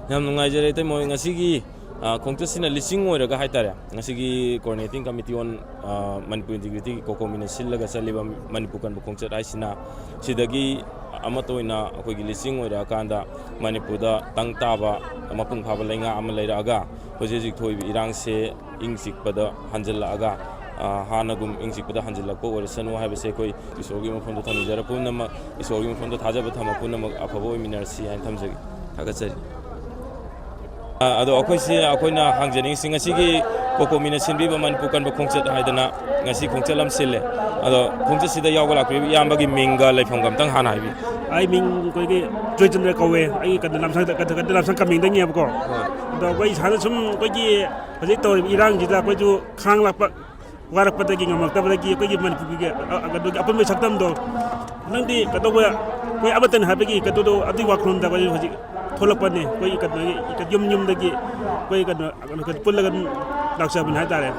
ꯌꯥꯝ ꯅꯨꯡꯉꯥꯏꯖꯔꯦ ꯏꯇꯩꯃ ꯍꯣꯏ꯫ ꯉꯁꯤꯒꯤ, ꯑ, ꯈꯣꯡꯆꯠꯁꯤꯅ ꯂꯤꯁꯤꯡ ꯑꯣꯏꯔꯒ ꯍꯥꯏꯇꯥꯔꯦ, ꯉꯁꯤꯒꯤ Coordinating Committee on, ꯑ, Manipur Integrity ꯒꯤ ꯀꯣꯀꯣꯃꯤꯅ ꯁꯤꯜꯂꯒ ꯆꯠꯂꯤꯕ ꯃꯅꯤꯄꯨꯔ ꯀꯟꯕ ꯈꯣꯡꯆꯠ ꯍꯥꯏꯁꯤꯅ ꯁꯤꯗꯒꯤ ꯑꯃꯠꯇ ꯑꯣꯏꯅ ꯑꯩꯈꯣꯏꯒꯤ ꯂꯤꯁꯤꯡ ꯑꯣꯏꯔꯛꯑꯀꯥꯟꯗ ꯃꯅꯤꯄꯨꯔꯗ ꯇꯪ ꯇꯥꯕ ꯃꯄꯨꯡ ꯐꯥꯕ ꯂꯩꯉꯥꯛ ꯑꯃ ꯂꯩꯔꯛꯑꯒ ꯍꯧꯖꯤꯛ ꯍꯧꯖꯤꯛ ꯊꯣꯛꯏꯕ ꯏꯔꯥꯡꯁꯦ ꯏꯪ ꯆꯤꯛꯄꯗ ꯍꯟꯖꯤꯜꯂꯛꯑꯒ, ꯑ, ꯍꯥꯟꯅꯒꯨꯝ ꯏꯪ ꯆꯤꯛꯄꯗ ꯍꯟꯖꯤꯜꯂꯛꯄ ꯑꯣꯏꯔꯁꯅꯨ ꯍꯥꯏꯕꯁꯦ ꯑꯩꯈꯣꯏ ꯏꯁꯣꯔꯒꯤ ꯃꯐꯝꯗ ꯊꯧꯅꯤꯖꯔ ꯄꯨꯝꯅꯃꯛ, ꯏꯁꯣꯔꯒꯤ ꯃꯐꯝꯗ ꯊꯥꯖꯕ ꯊꯝꯕ ꯄꯨꯝꯅꯃꯛ ꯑꯐꯕ ꯑꯣꯏꯃꯤꯟꯅꯔꯁꯤ ꯍꯥꯏꯅ ꯊꯝꯖꯒꯦ꯫ ꯊꯥꯒꯠꯆꯔꯤ꯫ ꯑ, ꯑꯗꯣ ꯑꯩꯈꯣꯏꯁꯤ, ꯑꯩꯈꯣꯏꯅ ꯍꯪꯖꯅꯤꯡꯉꯤꯁꯤ ꯉꯁꯤꯒꯤ ꯀꯣꯀꯣꯃꯤꯅ ꯁꯤꯟꯕꯤꯕ ꯃꯅꯤꯄꯨꯔ ꯀꯟꯕ ꯈꯣꯡꯆꯠ ꯍꯥꯏꯗꯅ ꯉꯁꯤ ꯈꯣꯡꯆꯠ ꯑꯃ ꯁꯤꯜꯂꯦ꯫ ꯑꯗꯣ ꯈꯣꯡꯆꯠꯁꯤꯗ ꯌꯥꯎꯕ ꯂꯥꯛꯄꯤꯔꯤꯕ ꯏꯌꯥꯝꯕꯒꯤ ꯃꯤꯡꯒ ꯂꯩꯐꯝꯒ ꯑꯝꯇꯪ ꯍꯥꯟꯅ ꯍꯥꯏꯕꯤꯌꯨ꯫ ꯑꯩ ꯃꯤꯡ ꯑꯩꯈꯣꯏꯒꯤ ꯖꯣꯏꯆꯟꯗ꯭ꯔ ꯀꯧꯋꯦ꯫ ꯑꯩ ꯀꯟꯗ ꯂꯝꯁꯥꯡ, ꯀꯟꯗ, ꯀꯟꯗ ꯂꯝꯁꯥꯡ ꯀꯃꯦꯡꯗꯒꯤꯅꯦꯕꯀꯣ꯫ ꯍꯣꯏ꯫ ꯑꯗꯣ ꯑꯩꯈꯣꯏ ꯏꯁꯥꯅ ꯁꯨꯝ ꯑꯩꯈꯣꯏꯒꯤ ꯍꯧꯖꯤꯛ ꯇꯧꯔꯤꯕ ꯏꯔꯥꯡꯁꯤꯗ ꯑꯩꯈꯣꯏꯁꯨ ꯈꯥꯡ ꯂꯥꯛꯄ, ꯋꯥꯔꯛꯄꯗꯒꯤ, ꯉꯝꯃꯛꯇꯕꯗꯒꯤ ꯑꯩꯈꯣꯏꯒꯤ ꯃꯅꯤꯄꯨꯔꯒꯤ, ꯑ, ꯑ, ꯀꯩꯅꯣꯒꯤ ꯑꯄꯨꯟꯕ ꯁꯛꯇꯝꯗꯣ ꯅꯪꯗꯤ ꯀꯩꯗꯧꯕ, ꯑꯩꯈꯣꯏ ꯑꯃꯠꯇꯅꯤ ꯍꯥꯏꯕꯒꯤ ꯀꯩꯅꯣꯗꯣ, ꯑꯗꯨꯒꯤ ꯋꯥꯈꯜꯂꯣꯟꯗ ꯑꯩꯈꯣꯏ ꯍꯧꯖꯤꯛ ꯊꯣꯛꯂꯛꯄꯅꯦ꯫ ꯑꯩꯈꯣꯏꯒꯤ ꯀꯩꯅꯣꯒꯤ ꯌꯨꯝ ꯌꯨꯝꯗꯒꯤ ꯑꯩꯈꯣꯏ ꯀꯩꯅꯣ, ꯀꯩꯅꯣ ꯄꯨꯜꯂꯒ ꯑꯗꯨꯝ ꯂꯥꯛꯆꯕꯅꯤ ꯍꯥꯏꯇꯥꯔꯦ꯫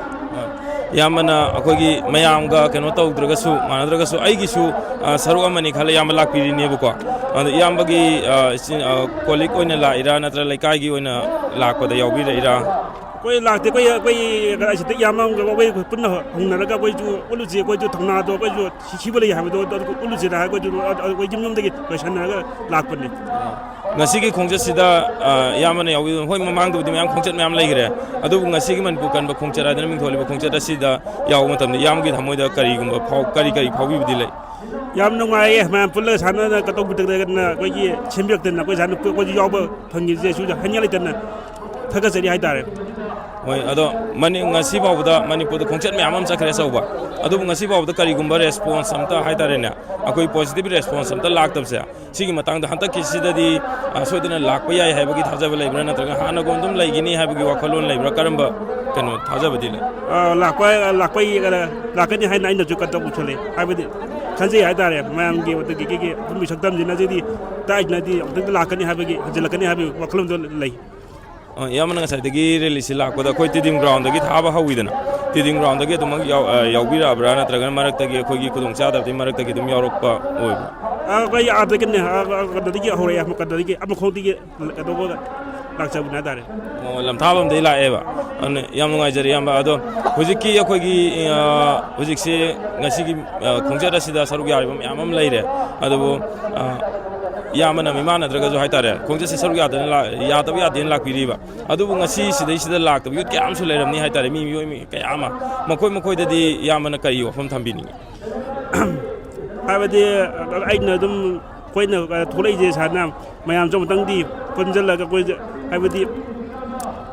ꯏꯌꯥꯝꯕꯅ ꯑꯩꯈꯣꯏꯒꯤ ꯃꯌꯥꯝꯒ ꯀꯩꯅꯣ ꯇꯧꯗ꯭ꯔꯒꯁꯨ, ꯃꯥꯟꯅꯗ꯭ꯔꯒꯁꯨ ꯑꯩꯒꯤꯁꯨ, ꯑ, ꯁꯔꯨꯛ ꯑꯃꯅꯤ ꯈꯜꯂ ꯏꯌꯥꯝꯕ ꯂꯥꯛꯄꯤꯔꯤꯅꯦꯕꯀꯣ꯫ ꯑꯗꯣ ꯏꯌꯥꯝꯕꯒꯤ, ꯑ, ꯏꯆꯤꯟ-, ꯑ, ꯀꯣꯂꯤꯛ ꯑꯣꯏꯅ ꯂꯥꯛꯏꯔꯥ, ꯅꯠꯇ꯭ꯔꯒ ꯂꯩꯀꯥꯏꯒꯤ ꯑꯣꯏꯅ ꯂꯥꯛꯄꯗ ꯌꯥꯎꯕꯤꯔꯛꯏꯔꯥ? ꯑꯩꯈꯣꯏ ꯂꯥꯛꯇꯦ꯫ ꯑꯩꯈꯣꯏ, ꯑꯩꯈꯣꯏ ꯀꯗꯥꯏ ꯁꯤꯗ ꯏꯌꯥꯝꯕ ꯑꯃꯒ ꯑꯩꯈꯣꯏ ꯄꯨꯟꯅ ꯍꯧꯅꯔꯒ ꯑꯩꯈꯣꯏꯁꯨ ꯎꯠꯂꯨꯁꯤ, ꯑꯩꯈꯣꯏꯁꯨ ꯊꯧꯅꯥꯗꯣ ꯑꯩꯈꯣꯏꯁꯨ ꯁꯤ-, ꯁꯤꯕ ꯂꯩ ꯍꯥꯏꯕꯗꯣ ꯑꯗꯨ ꯎꯠꯂꯨꯁꯤꯔꯥ ꯍꯥꯏꯔꯒ ꯑꯩꯈꯣꯏꯁꯨ ꯑꯩꯈꯣꯏ ꯌꯨꯝ ꯌꯨꯝꯗꯒꯤ ꯂꯣꯏꯁꯟꯅꯔꯒ ꯂꯥꯛꯄꯅꯤ꯫ ꯉꯁꯤꯒꯤ ꯈꯣꯡꯆꯠꯁꯤꯗ, ꯑ, ꯏꯌꯥꯝꯕꯅ ꯌꯥꯎꯕꯤꯕ, ꯍꯣꯏ, ꯃꯃꯥꯡꯗꯕꯨꯗꯤ ꯃꯌꯥꯝ ꯈꯣꯡꯆꯠ ꯃꯌꯥꯝ ꯂꯩꯈ꯭ꯔꯦ, ꯑꯗꯨꯕꯨ ꯉꯁꯤꯒꯤ ꯃꯅꯤꯄꯨꯔ ꯀꯟꯕ ꯈꯣꯡꯆꯠ ꯍꯥꯏꯗꯅ ꯃꯤꯡꯊꯣꯜꯂꯤꯕ ꯈꯣꯡꯆꯠ ꯑꯁꯤꯗ ꯌꯥꯎꯕ ꯃꯇꯝꯗ ꯏꯌꯥꯝꯕꯒꯤ ꯊꯃꯣꯏꯗ ꯀꯔꯤꯒꯨꯝꯕ ꯐꯥꯎ-, ꯀꯔꯤ ꯀꯔꯤ ꯐꯥꯎꯕꯤꯕꯗꯤ ꯂꯩ? ꯌꯥꯝ ꯅꯨꯡꯉꯥꯏꯌꯦ, ꯃꯌꯥꯝ ꯄꯨꯜꯂꯒ ꯁꯥꯟꯅꯗꯅ ꯀꯇꯧꯕꯤꯗꯅ ꯑꯩꯈꯣꯏ ꯁꯥꯟꯅ-, ꯑꯩꯈꯣꯏꯁꯨ ꯌꯥꯎꯕ ꯐꯪꯉꯤꯁꯦ ꯁꯤꯁꯨ ꯍꯥꯏꯅꯤꯡꯉꯥꯏ ꯂꯩꯇꯅ ꯊꯥꯒꯠꯆꯔꯤ ꯍꯥꯏꯇꯥꯔꯦ꯫ ꯍꯣꯏ, ꯑꯗꯣ ꯃꯅꯤ-, ꯉꯁꯤ ꯐꯥꯎꯕꯗ ꯃꯅꯤꯄꯨꯔꯗ ꯈꯣꯡꯆꯠ ꯃꯌꯥꯝ ꯑꯃ ꯆꯠꯈ꯭ꯔꯦ ꯑꯆꯧꯕ, ꯑꯗꯨꯕꯨ ꯉꯁꯤ ꯐꯥꯎꯕꯗ ꯀꯔꯤꯒꯨꯝꯕ response ꯑꯝꯇ ꯍꯥꯏꯇꯥꯔꯦꯅꯦ, ꯑꯩꯈꯣꯏ positive response ꯑꯝꯇ ꯂꯥꯛꯇꯕꯁꯦ, ꯁꯤꯒꯤ ꯃꯇꯥꯡꯗ ꯍꯟꯗꯛꯀꯤꯁꯤꯗꯗꯤ, ꯑ, ꯁꯣꯏꯗꯅ ꯂꯥꯛꯄ ꯌꯥꯏ ꯍꯥꯏꯕꯒꯤ ꯊꯥꯖꯕ ꯂꯩꯕ꯭ꯔꯥ, ꯅꯠꯇ꯭ꯔꯒ ꯍꯥꯟꯅꯒꯨꯝ ꯑꯗꯨꯝ ꯂꯩꯒꯅꯤ ꯍꯥꯏꯕꯒꯤ ꯋꯥꯈꯜꯂꯣꯟ ꯂꯩꯕ꯭ꯔꯥ, ꯀꯔꯝꯕ ꯀꯩꯅꯣ ꯊꯥꯖꯕꯗꯤ ꯂꯩ? ꯑ, ꯂꯥꯛꯄ, ꯂꯥꯛꯄ ꯂꯥꯛꯀꯅꯤ ꯍꯥꯏꯅ ꯑꯩꯅꯁꯨ ꯀꯩꯅꯣ ꯇꯧꯕꯁꯨ ꯂꯩ, ꯍꯥꯏꯕꯗꯤ ꯈꯟꯖꯩ ꯍꯥꯏꯇꯥꯔꯦ꯫ ꯃꯌꯥꯝꯒꯤ ꯑꯗꯨꯒꯤ, ꯑꯗꯨꯒꯤ ꯑꯄꯨꯟꯕ ꯁꯛꯇꯝꯁꯤꯅ ꯁꯤꯗꯤ ꯇꯥꯏꯁꯤꯅꯗꯤ ꯑꯃꯨꯛꯇꯪꯗꯤ ꯂꯥꯛꯀꯅꯤ ꯍꯥꯏꯕꯒꯤ, ꯍꯟꯖꯤꯜꯂꯛꯀꯅꯤ ꯍꯥꯏꯕꯒꯤ ꯋꯥꯈꯜꯂꯣꯟꯗꯣ ꯂꯩ꯫ ꯑ, ꯏꯌꯥꯝꯕꯅ ꯉꯁꯥꯏꯗꯒꯤ rally ꯁꯤ ꯂꯥꯛꯄꯗ ꯑꯩꯈꯣꯏ ꯇꯤꯗꯤꯝ ground ꯗꯒꯤ ꯊꯥꯕ ꯍꯧꯋꯤꯗꯅ, ꯇꯤꯗꯤꯝ ground ꯗꯒꯤ ꯑꯗꯨꯃꯛ ꯌꯥꯎ-, ꯑ, ꯌꯥꯎꯕꯤꯔꯛꯑꯕ꯭ꯔꯥ, ꯅꯠꯇ꯭ꯔꯒꯅ ꯃꯔꯛꯇꯒꯤ ꯑꯩꯈꯣꯏꯒꯤ ꯈꯨꯗꯣꯡꯆꯥꯗꯕꯗꯒꯤ ꯃꯔꯛꯇꯒꯤ ꯑꯗꯨꯝ ꯌꯥꯎꯔꯛꯄ ꯑꯣꯏꯕ꯭ꯔꯥ? ꯑ, ꯑꯩꯈꯣꯏ ꯑꯥꯗꯒꯤꯅꯦ, ꯑ, ꯑ, ꯀꯩꯅꯣꯗꯒꯤ ꯍꯧꯔꯛꯑꯦ, ꯀꯩꯅꯣꯗꯒꯤ, ꯃꯈꯣꯡꯗꯒꯤ ꯀꯩꯗꯧꯕ ꯂꯥꯛꯆꯕꯅꯦ ꯍꯥꯏꯇꯥꯔꯦ꯫ ꯑꯣ, ꯂꯝꯊꯥꯕꯝꯗꯒꯤ ꯂꯥꯛꯑꯦꯕ꯫ ꯑꯗꯨꯅ ꯌꯥꯝ ꯅꯨꯡꯉꯥꯏꯖꯔꯦ, ꯏꯌꯥꯝꯕ꯫ ꯑꯗꯣ ꯍꯧꯖꯤꯛꯀꯤ ꯑꯩꯈꯣꯏꯒꯤ, ꯑ, ꯍꯧꯖꯤꯛꯁꯦ ꯉꯁꯤꯒꯤ, ꯑ, ꯈꯣꯡꯆꯠ ꯑꯁꯤꯗ ꯁꯔꯨꯛ ꯌꯥꯔꯤꯕ ꯃꯌꯥꯝ ꯑꯃ ꯂꯩꯔꯦ꯫ ꯑꯗꯨꯕꯨ, ꯑ, ꯏꯌꯥꯝꯕꯅ ꯃꯤꯃꯥꯟꯅꯗ꯭ꯔꯒꯁꯨ ꯍꯥꯏꯇꯥꯔꯦ, ꯈꯣꯡꯆꯠꯁꯦ ꯁꯔꯨꯛ ꯌꯥꯗꯅ ꯂꯥꯛ-, ꯌꯥꯗꯕ ꯌꯥꯗꯦꯅ ꯂꯥꯛꯄꯤꯔꯤꯕ꯫ ꯑꯗꯨꯕꯨ ꯉꯁꯤ ꯁꯤꯗꯩꯁꯤꯗ ꯂꯥꯛꯇꯕ youth ꯀꯌꯥ ꯑꯃꯁꯨ ꯂꯩꯔꯝꯅꯤ ꯍꯥꯏꯇꯥꯔꯦ, ꯃꯤ, ꯃꯤꯑꯣꯏ ꯃꯤ ꯀꯌꯥ ꯑꯃ꯫ ꯃꯈꯣꯏ ꯃꯈꯣꯏꯗꯗꯤ ꯏꯌꯥꯝꯕꯅ ꯀꯔꯤ ꯋꯥꯐꯝ ꯊꯝꯕꯤꯅꯤꯡꯉꯤ? ꯍꯥꯏꯕꯗꯤ ꯑꯩꯅ ꯑꯗꯨꯝ, ꯑꯩꯈꯣꯏꯅ ꯊꯣꯛꯂꯛꯏꯁꯦ ꯁꯨꯃꯥꯏꯅ ꯃꯌꯥꯝꯁꯨ ꯑꯃꯨꯛꯇꯪꯗꯤ ꯄꯨꯟꯁꯤꯜꯂꯒ ꯑꯩꯈꯣꯏꯁꯦ, ꯍꯥꯏꯕꯗꯤ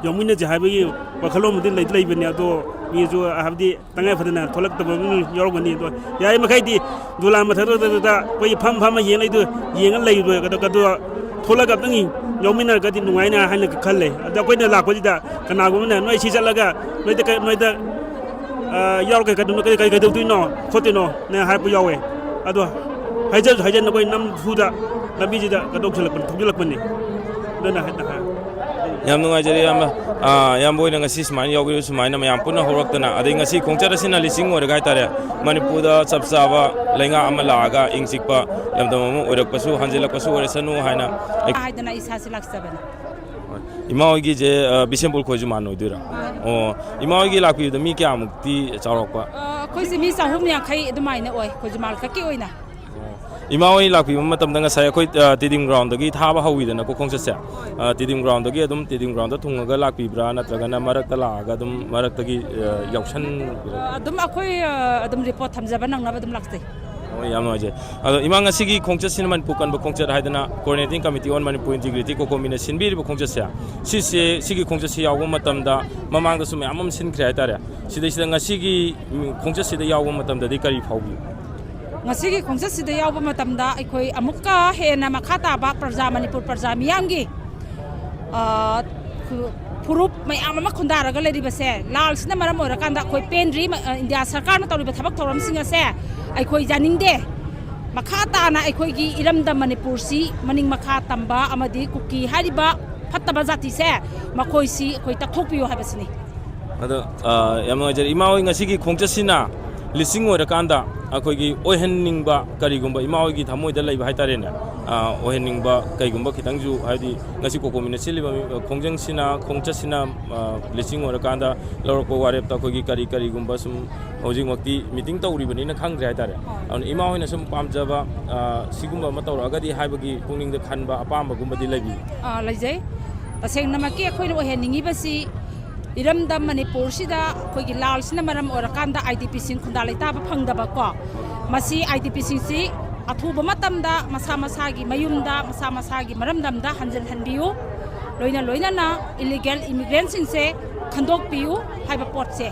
ꯌꯥꯎꯃꯤꯟꯅꯁꯦ ꯍꯥꯏꯕꯒꯤ ꯋꯥꯈꯜꯂꯣꯟꯕꯨꯗꯤ ꯂꯩꯗꯤ ꯂꯩꯕꯅꯦ, ꯑꯗꯣ ꯃꯤꯁꯨ ꯍꯥꯏꯕꯗꯤ ꯇꯉꯥꯏ ꯐꯗꯅ ꯊꯣꯛꯂꯛꯇꯕ ꯃꯤ ꯌꯥꯎꯔꯝꯒꯅꯤ꯫ ꯑꯗꯣ ꯌꯥꯔꯤꯃꯈꯩꯗꯤ ꯗꯣꯂꯥꯟ ꯃꯊꯛꯇꯨꯗ ꯑꯩꯈꯣꯏ ꯐꯝ ꯐꯝꯃ ꯌꯦꯡ ꯂꯩꯗꯣ, ꯌꯦꯡꯉ ꯂꯩꯕꯗꯣ, ꯑꯗꯣ, ꯑꯗꯣ ꯊꯣꯛꯂꯒ ꯑꯝꯇꯪ ꯌꯥꯎꯃꯤꯟꯅꯔꯒꯗꯤ ꯅꯨꯡꯉꯥꯏꯅ ꯍꯥꯏꯅ ꯈꯜꯂꯦ꯫ ꯑꯗꯣ ꯑꯩꯈꯣꯏꯅ ꯂꯥꯛꯄꯁꯤꯗ ꯀꯅꯥꯒꯨꯝꯕꯅ "ꯅꯣꯏ ꯁꯤ ꯆꯠꯂꯒ ꯅꯣꯏꯗ ꯀꯩ-, ꯅꯣꯏꯗ, ꯑ, ꯌꯥꯎꯔꯒ ꯀꯩꯗꯧꯅꯣ, ꯀꯩ-, ꯀꯩꯗꯧꯗꯣꯏꯅꯣ ꯈꯣꯠꯇꯣꯏꯅꯣ?" ꯅ ꯍꯥꯏꯔꯛꯄ ꯌꯥꯎꯋꯦ꯫ ꯑꯗꯣ ꯍꯥꯏꯖꯔꯁꯨ ꯍꯥꯏꯖꯅ ꯑꯩꯈꯣꯏ ꯅꯝꯐꯨꯗ ꯂꯝꯕꯤꯁꯤꯗ ꯀꯩꯗꯧ ꯊꯣꯛꯂꯛꯄꯅꯤ, ꯊꯧꯖꯤꯜꯂꯛꯄꯅꯤ꯫ ꯑꯗꯨꯅ ꯍꯥꯏ-, ꯍꯥꯏ-, ꯌꯥꯝ ꯅꯨꯡꯉꯥꯏꯖꯔꯦ, ꯏꯌꯥꯝꯕ꯫ ꯑꯥ, ꯏꯌꯥꯝꯕ ꯍꯣꯏꯅ ꯉꯁꯤ ꯁꯨꯃꯥꯏꯅ ꯌꯥꯎꯕꯤꯔꯤꯕ, ꯁꯨꯃꯥꯏꯅ ꯃꯌꯥꯝ ꯄꯨꯟꯅ ꯍꯧꯔꯛꯇꯅ, ꯑꯗꯩ ꯉꯁꯤ ꯈꯣꯡꯆꯠ ꯑꯁꯤꯅ ꯂꯤꯁꯤꯡ ꯑꯣꯏꯔꯒ ꯍꯥꯏꯇꯥꯔꯦ, ꯃꯅꯤꯄꯨꯔꯗ ꯆꯞ ꯆꯥꯕ ꯂꯩꯉꯥꯛ ꯑꯃ ꯂꯥꯛꯑꯒ ꯏꯪ ꯆꯤꯛꯄ ꯂꯝꯗꯝ ꯑꯃ ꯑꯣꯏꯔꯛꯄꯁꯨ, ꯍꯟꯖꯤꯜꯂꯛꯄꯁꯨ ꯑꯣꯏꯔꯁꯅꯨ ꯍꯥꯏꯅ ꯑꯩ ꯍꯥꯏꯗꯅ ꯏꯁꯥꯁꯦ ꯂꯥꯛꯆꯕꯅꯤ꯫ ꯏꯃꯥ ꯍꯣꯏꯒꯤꯁꯦ, ꯑ, ꯕꯤꯁꯦꯝꯄꯨꯔ ꯈꯣꯏꯖꯨꯃꯥꯟ ꯑꯣꯏꯗꯣꯏꯔꯥ? ꯑꯣ, ꯏꯃꯥ ꯍꯣꯏꯒꯤ ꯂꯥꯛꯄꯤꯕꯗ ꯃꯤ ꯀꯌꯥꯃꯨꯛꯇꯤ ꯆꯥꯎꯔꯛꯄ? ꯑ, ꯑꯩꯈꯣꯏꯁꯦ ꯃꯤ ꯆꯍꯨꯝ ꯌꯥꯡꯈꯩ ꯑꯗꯨꯃꯥꯏꯅ ꯑꯣꯏ, ꯈꯣꯏꯖꯨꯃꯥꯟ ꯈꯛꯀꯤ ꯑꯣꯏꯅ꯫ ꯏꯃꯥ ꯍꯣꯏ ꯂꯥꯛꯄꯤꯕ ꯃꯇꯝꯗ ꯉꯁꯥꯏ ꯑꯩꯈꯣꯏ, ꯑ, ꯇꯦꯗꯤꯝ ꯒ꯭ꯔꯥꯎꯟꯗꯒꯤ ꯊꯥꯕ ꯍꯧꯋꯤꯗꯅꯀꯣ ꯈꯣꯡꯆꯠꯁꯦ꯫ ꯑ, ꯇꯦꯗꯤꯝ ꯒ꯭ꯔꯥꯎꯟꯗꯒꯤ ꯑꯗꯨꯝ ꯇꯦꯗꯤꯝ ꯒ꯭ꯔꯥꯎꯟꯗ ꯊꯨꯡꯉꯒ ꯂꯥꯛꯄꯤꯕ꯭ꯔꯥ, ꯅꯠꯇ꯭ꯔꯒꯅ ꯃꯔꯛꯇ ꯂꯥꯛꯑꯒ ꯑꯗꯨꯝ ꯃꯔꯛꯇꯒꯤ, ꯑ, ꯌꯥꯎꯁꯟꯕꯤꯔꯛꯄ꯭ꯔꯥ? ꯑ, ꯑꯗꯨꯝ ꯑꯩꯈꯣꯏ, ꯑ, ꯑꯗꯨꯝ ꯔꯤꯄꯣꯔꯠ ꯊꯝꯖꯕ ꯅꯪꯅꯕ ꯑꯗꯨꯝ ꯂꯥꯛꯆꯩ꯫ ꯍꯣꯏ, ꯌꯥꯝ ꯅꯨꯡꯉꯥꯏꯖꯩ꯫ ꯑꯗꯣ ꯏꯃꯥ, ꯉꯁꯤꯒꯤ ꯈꯣꯡꯆꯠꯁꯤꯅ ꯃꯅꯤꯄꯨꯔ ꯀꯟꯕ ꯈꯣꯡꯆꯠ ꯍꯥꯏꯗꯅ Coordinating Committee on Manipur Integrity, ꯀꯣꯀꯣꯃꯤꯅ ꯁꯤꯟꯕꯤꯔꯤꯕ ꯈꯣꯡꯆꯠꯁꯦ, ꯁꯤꯁꯦ, ꯁꯤꯒꯤ ꯈꯣꯡꯆꯠꯁꯦ ꯌꯥꯎꯕ ꯃꯇꯝꯗ ꯃꯃꯥꯡꯗꯁꯨ ꯃꯌꯥꯝ ꯑꯃ ꯁꯤꯟꯈ꯭ꯔꯦ ꯍꯥꯏꯇꯥꯔꯦ꯫ ꯁꯤꯗꯩꯁꯤꯗ ꯉꯁꯤꯒꯤ, ꯎꯝ, ꯈꯣꯡꯆꯠꯁꯤꯗ ꯌꯥꯎꯕ ꯃꯇꯝꯗꯗꯤ ꯀꯔꯤ ꯐꯥꯎꯕꯤ? ꯉꯁꯤꯒꯤ ꯈꯣꯡꯆꯠꯁꯤꯗ ꯌꯥꯎꯕ ꯃꯇꯝꯗ ꯑꯩꯈꯣꯏ ꯑꯃꯨꯛꯀ ꯍꯦꯟꯅ ꯃꯈꯥ ꯇꯥꯕ ꯄ꯭ꯔꯖꯥ, ꯃꯅꯤꯄꯨꯔ ꯄ꯭ꯔꯖꯥ ꯃꯤꯌꯥꯝꯒꯤ, ꯑ, ꯈꯨ-, ꯐꯨꯔꯨꯞ ꯃꯌꯥꯝ ꯑꯃ ꯈꯨꯟꯗꯥꯔꯒ ꯂꯩꯔꯤꯕꯁꯦ, ꯂꯥꯜꯁꯤꯅ ꯃꯔꯝ ꯑꯣꯏꯔꯀꯥꯟꯗ ꯑꯩꯈꯣꯏ ꯄꯦꯟꯗ꯭ꯔꯤ꯫ ꯃ-, ꯑ, ꯏꯟꯗꯤꯌꯥ ꯁꯔꯀꯥꯔꯅ ꯇꯧꯔꯤꯕ ꯊꯕꯛ ꯊꯧꯔꯝꯁꯤꯡ ꯑꯁꯦ ꯑꯩꯈꯣꯏ ꯌꯥꯅꯤꯡꯗꯦ꯫ ꯃꯈꯥ ꯇꯥꯅ ꯑꯩꯈꯣꯏꯒꯤ ꯏꯔꯝꯗꯝ ꯃꯅꯤꯄꯨꯔꯁꯤ ꯃꯅꯤꯡ ꯃꯈꯥ ꯇꯝꯕ ꯑꯃꯗꯤ ꯀꯨꯀꯤ ꯍꯥꯏꯔꯤꯕ ꯐꯠꯇꯕ ꯖꯥꯇꯤꯁꯦ, ꯃꯈꯣꯏꯁꯤ ꯑꯩꯈꯣꯏ ꯇꯛꯊꯣꯛꯄꯤꯌꯨ ꯍꯥꯏꯕꯁꯤꯅꯤ꯫ ꯑꯗꯣ, ꯑ, ꯌꯥꯝ ꯅꯨꯡꯉꯥꯏꯖꯔꯦ꯫ ꯏꯃꯥ ꯍꯣꯏ ꯉꯁꯤꯒꯤ ꯈꯣꯡꯆꯠꯁꯤꯅ ꯂꯤꯁꯤꯡ ꯑꯣꯏꯔꯀꯥꯟꯗ ꯑꯩꯈꯣꯏꯒꯤ ꯑꯣꯏꯍꯟꯅꯤꯡꯕ ꯀꯔꯤꯒꯨꯝꯕ ꯏꯃꯥ ꯍꯣꯏꯒꯤ ꯊꯃꯣꯏꯗ ꯂꯩꯕ ꯍꯥꯏꯇꯥꯔꯦꯅꯦ, ꯑ, ꯑꯣꯏꯍꯟꯅꯤꯡꯕ ꯀꯩꯒꯨꯝꯕ ꯈꯤꯇꯪꯁꯨ, ꯍꯥꯏꯗꯤ ꯉꯁꯤ ꯀꯣꯀꯣꯃꯤꯅ ꯁꯤꯜꯂꯤꯕ ꯃꯤ-, ꯈꯣꯡꯖꯪꯁꯤꯅ, ꯈꯣꯡꯆꯠꯁꯤꯅ, ꯑ, ꯂꯤꯁꯤꯡ ꯑꯣꯏꯔꯀꯥꯟꯗ ꯂꯧꯔꯛꯄ ꯋꯥꯔꯦꯞꯇ ꯑꯩꯈꯣꯏꯒꯤ ꯀꯔꯤ ꯀꯔꯤꯒꯨꯝꯕ ꯁꯨꯝ ꯍꯧꯖꯤꯛꯃꯛꯇꯤ ꯃꯤꯇꯤꯡ ꯇꯧꯔꯤꯕꯅꯤꯅ ꯈꯪꯗ꯭ꯔꯦ ꯍꯥꯏꯇꯥꯔꯦ꯫ ꯑꯗꯨꯅ ꯏꯃꯥ ꯍꯣꯏꯅ ꯁꯨꯝ ꯄꯥꯝꯖꯕ, ꯑ, ꯁꯤꯒꯨꯝꯕ ꯑꯃ ꯇꯧꯔꯛꯑꯒꯗꯤ ꯍꯥꯏꯕꯒꯤ ꯄꯨꯛꯅꯤꯡꯗ ꯈꯟꯕ ꯑꯄꯥꯝꯕꯒꯨꯝꯕꯗꯤ ꯂꯩꯕꯤꯕ꯭ꯔꯥ? ꯑ, ꯂꯩꯖꯩ꯫ ꯇꯁꯦꯡꯅꯃꯛꯀꯤ ꯑꯩꯈꯣꯏꯅ ꯑꯣꯏꯍꯟꯅꯤꯡꯉꯤꯕꯁꯤ ꯏꯔꯝꯗꯝ ꯃꯅꯤꯄꯨꯔꯁꯤꯗ ꯑꯩꯈꯣꯏꯒꯤ ꯂꯥꯜꯁꯤꯅ ꯃꯔꯝ ꯑꯣꯏꯔꯀꯥꯟꯗ ꯑꯥꯏ ꯗꯤ ꯄꯤꯁꯤꯡ ꯈꯨꯟꯗꯥ ꯂꯩꯇꯥꯕ ꯐꯪꯗꯕꯀꯣ, ꯃꯁꯤ ꯑꯥꯏ ꯗꯤ ꯄꯤꯁꯤꯡꯁꯤ ꯑꯊꯨꯕ ꯃꯇꯝꯗ ꯃꯁꯥ ꯃꯁꯥꯒꯤ ꯃꯌꯨꯝꯗ, ꯃꯁꯥ ꯃꯁꯥꯒꯤ ꯃꯔꯝꯗꯝꯗ ꯍꯟꯖꯤꯟꯍꯟꯕꯤꯌꯨ꯫ ꯂꯣꯏꯅ ꯂꯣꯏꯅꯅ ꯏꯂꯤꯒꯦꯜ ꯏꯃꯤꯒ꯭ꯔꯦꯟꯁꯤꯡꯁꯦ ꯈꯟꯗꯣꯛꯄꯤꯌꯨ ꯍꯥꯏꯕ ꯄꯣꯠꯁꯦ,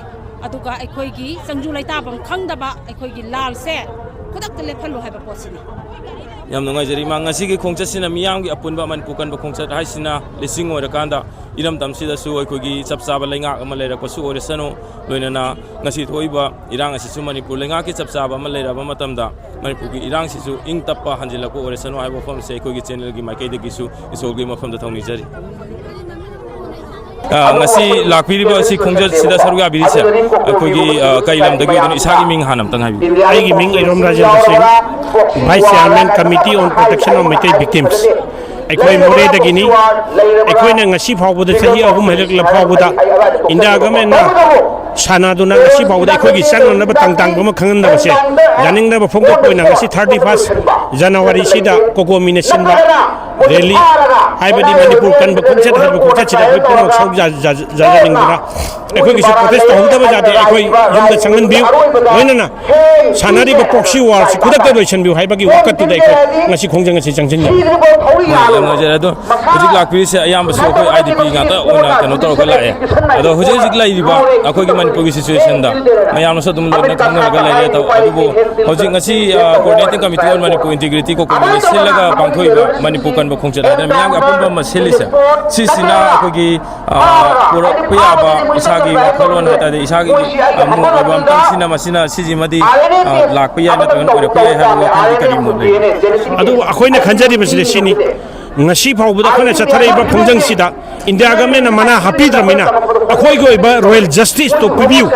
ꯑꯗꯨꯒ ꯑꯩꯈꯣꯏꯒꯤ ꯆꯪꯖꯨ ꯂꯩꯇꯥꯐꯝ ꯈꯪꯗꯕ ꯑꯩꯈꯣꯏꯒꯤ ꯂꯥꯜꯁꯦ ꯈꯨꯗꯛꯇ ꯂꯦꯞꯍꯜꯂꯨ ꯍꯥꯏꯕ ꯄꯣꯠꯁꯤꯅꯤ꯫ ꯌꯥꯝ ꯅꯨꯡꯉꯥꯏꯖꯔꯤ ꯏꯃꯥ꯫ ꯉꯁꯤꯒꯤ ꯈꯣꯡꯆꯠꯁꯤꯅ ꯃꯤꯌꯥꯝꯒꯤ ꯑꯄꯨꯟꯕ ꯃꯅꯤꯄꯨꯔ ꯀꯟꯕ ꯈꯣꯡꯆꯠ ꯍꯥꯏꯁꯤꯅ ꯂꯤꯁꯤꯡ ꯑꯣꯏꯔꯀꯥꯟꯗ ꯏꯔꯝꯗꯝꯁꯤꯗꯁꯨ ꯑꯩꯈꯣꯏꯒꯤ ꯆꯞ ꯆꯥꯕ ꯂꯩꯉꯥꯛ ꯑꯃ ꯂꯩꯔꯛꯄꯁꯨ ꯑꯣꯏꯔꯁꯅꯨ, ꯂꯣꯏꯅꯅ ꯉꯁꯤ ꯊꯣꯛꯏꯕ ꯏꯔꯥꯡ ꯑꯁꯤꯁꯨ ꯃꯅꯤꯄꯨꯔ ꯂꯩꯉꯥꯛꯀꯤ ꯆꯞ ꯆꯥꯕ ꯑꯃ ꯂꯩꯔꯕ ꯃꯇꯝꯗ ꯃꯅꯤꯄꯨꯔꯒꯤ ꯏꯔꯥꯡꯁꯤꯁꯨ ꯏꯪ ꯇꯞꯄ ꯍꯟꯖꯤꯜꯂꯛꯄ ꯑꯣꯏꯔꯁꯅꯨ ꯍꯥꯏꯕ ꯋꯥꯐꯝꯁꯦ ꯑꯩꯈꯣꯏꯒꯤ ꯆꯦꯅꯦꯜꯒꯤ ꯃꯥꯏꯀꯩꯗꯒꯤꯁꯨ ꯏꯁꯣꯔꯒꯤ ꯃꯐꯝꯗ ꯊꯧꯅꯤꯖꯔꯤ꯫ ꯑ, ꯉꯁꯤ ꯂꯥꯛꯄꯤꯔꯤꯕ ꯑꯁꯤ ꯈꯣꯡꯆꯠꯁꯤꯗ ꯁꯔꯨꯛ ꯌꯥꯕꯤꯔꯤꯁꯦ ꯑꯩꯈꯣꯏꯒꯤ, ꯑ, ꯀꯔꯤ ꯂꯝꯗꯒꯤ ꯑꯣꯏꯗꯣꯏꯅꯣ? ꯏꯁꯥꯒꯤ ꯃꯤꯡ ꯍꯥꯟꯅ ꯑꯝꯇꯪ ꯍꯥꯏꯕꯤꯌꯨ꯫ ꯑꯩꯒꯤ ꯃꯤꯡ ꯑꯩꯔꯣꯝ ꯔꯥꯖꯦꯟꯗ꯭ꯔ ꯁꯤꯡ, Vice Chairman, Committee on Protection of Meitei Victims꯫ ꯑꯩꯈꯣꯏ ꯃꯣꯔꯦꯗꯒꯤꯅꯤ꯫ ꯑꯩꯈꯣꯏꯅ ꯉꯁꯤ ꯐꯥꯎꯕꯗ, ꯆꯍꯤ ꯑꯍꯨꯝ ꯍꯦꯜꯂꯛꯂ ꯐꯥꯎꯕꯗ ꯏꯟꯗꯤꯌꯥ ꯒꯃꯦꯟꯅ ꯁꯥꯟꯅꯗꯨꯅ ꯉꯁꯤ ꯐꯥꯎꯕꯗ ꯑꯩꯈꯣꯏꯒꯤ ꯆꯪꯅꯅꯕ ꯇꯥꯡ ꯇꯥꯡꯕ ꯑꯃ ꯈꯪꯍꯟꯗꯕꯁꯦ ꯌꯥꯅꯤꯡꯗꯕ ꯐꯣꯡꯗꯣꯛꯄ ꯑꯣꯏꯅ ꯉꯁꯤ thirty first January ꯁꯤꯗ ꯀꯣꯀꯣꯃꯤꯅ ꯁꯤꯟꯕ ꯔꯦꯂꯤ, ꯍꯥꯏꯕꯗꯤ ꯃꯅꯤꯄꯨꯔ ꯀꯟꯕ ꯈꯣꯡꯆꯠ ꯍꯥꯏꯕ ꯈꯣꯡꯆꯠꯁꯤꯗ ꯑꯩꯈꯣꯏ ꯄꯨꯝꯅꯃꯛ ꯁꯔꯨꯛ ꯌꯥ-, ꯌꯥ-, ꯌꯥꯖꯅꯤꯡꯕꯅ ꯑꯩꯈꯣꯏꯒꯤꯁꯨ ꯄ꯭ꯔꯣꯇꯦꯁ ꯇꯧꯍꯧꯗꯕ ꯌꯥꯗꯦ꯫ ꯑꯩꯈꯣꯏ ꯌꯨꯝꯗ ꯆꯪꯍꯟꯕꯤꯌꯨ꯫ ꯂꯣꯏꯅꯅ ꯁꯥꯟꯅꯔꯤꯕ ꯄ꯭ꯔꯣꯛꯁꯤ ꯋꯥꯔꯁꯤ ꯈꯨꯗꯛꯇ ꯂꯣꯏꯁꯤꯟꯕꯤꯌꯨ ꯍꯥꯏꯕꯒꯤ ꯋꯥꯀꯠꯇꯨꯗ ꯑꯩꯈꯣꯏ ꯉꯁꯤ ꯈꯣꯡꯖꯪ ꯑꯁꯤ ꯆꯪꯁꯤꯟꯖꯔꯤ꯫ ꯌꯥꯝ ꯅꯨꯡꯉꯥꯏꯖꯔꯦ꯫ ꯑꯗꯣ ꯍꯧꯖꯤꯛ ꯂꯥꯛꯄꯤꯔꯤꯁꯦ ꯑꯌꯥꯝꯕꯁꯨ ꯑꯩꯈꯣꯏ IDP ꯉꯥꯛꯇ ꯑꯣꯏꯅ ꯀꯩꯅꯣ ꯇꯧꯔꯒ ꯂꯥꯛꯑꯦ꯫ ꯑꯗꯣ ꯍꯧꯖꯤꯛ ꯍꯧꯖꯤꯛ ꯂꯩꯔꯤꯕ ꯑꯩꯈꯣꯏꯒꯤ ꯃꯅꯤꯄꯨꯔꯒꯤ ꯁꯤꯆꯨꯋꯦꯁꯟꯗ ꯃꯌꯥꯝꯅꯁꯨ ꯑꯗꯨꯝ ꯂꯣꯏꯅ ꯈꯪꯅꯔꯒ ꯂꯩꯔꯦ꯫ ꯑꯗꯣ ꯑꯗꯨꯕꯨ ꯍꯧꯖꯤꯛ ꯉꯁꯤ, ꯑ, Coordinating Committee on Manipur Integrity ꯀꯣꯀꯣꯃꯤꯅ ꯁꯤꯜꯂꯒ ꯄꯥꯡꯊꯣꯛꯏꯕ ꯃꯅꯤꯄꯨꯔ ꯀꯟꯕ ꯈꯣꯡꯆꯠ ꯍꯥꯏꯗꯅ ꯃꯤꯌꯥꯝꯒꯤ ꯑꯄꯨꯟꯕ ꯑꯃ ꯁꯤꯜꯂꯤꯁꯦ, ꯁꯤꯁꯤꯅ ꯑꯩꯈꯣꯏꯒꯤ, ꯑ, ꯄꯨꯔꯛꯄ ꯌꯥꯕ ꯏꯁꯥꯒꯤ ꯋꯥꯈꯜꯂꯣꯟ ꯍꯥꯏ ꯇꯥꯔꯗꯤ ꯏꯁꯥꯒꯤ, ꯑ, ꯃꯣꯠ ꯑꯣꯏꯕ ꯑꯝꯇꯪ ꯁꯤꯅ ꯃꯁꯤꯅ ꯁꯤꯁꯤꯃꯗꯤ, ꯑ, ꯂꯥꯛꯄ ꯌꯥꯏ ꯅꯠꯇ꯭ꯔꯒꯅ ꯑꯣꯏꯔꯛꯄ ꯌꯥꯏ ꯍꯥꯏꯕ ꯋꯥꯈꯜꯗꯤ ꯀꯔꯤ ꯃꯣꯠ ꯂꯩ? ꯑꯗꯨ ꯑꯩꯈꯣꯏꯅ ꯈꯟꯖꯔꯤꯕꯁꯤꯗꯤ ꯁꯤꯅꯤ, ꯉꯁꯤ ꯐꯥꯎꯕꯗ ꯑꯩꯈꯣꯏꯅ ꯆꯠꯊꯔꯛꯏꯕ ꯈꯣꯡꯖꯪꯁꯤꯗ ꯏꯟꯗꯤꯌꯥ ꯒꯃꯦꯟꯅ ꯃꯅꯥ ꯍꯥꯞꯄꯤꯗ꯭ꯔꯕꯅꯤꯅ ꯑꯩꯈꯣꯏꯒꯤ ꯑꯣꯏꯕ ꯔꯣꯌꯦꯜ ꯖꯁꯇꯤꯁꯇꯨ ꯄꯤꯕꯤꯌꯨ꯫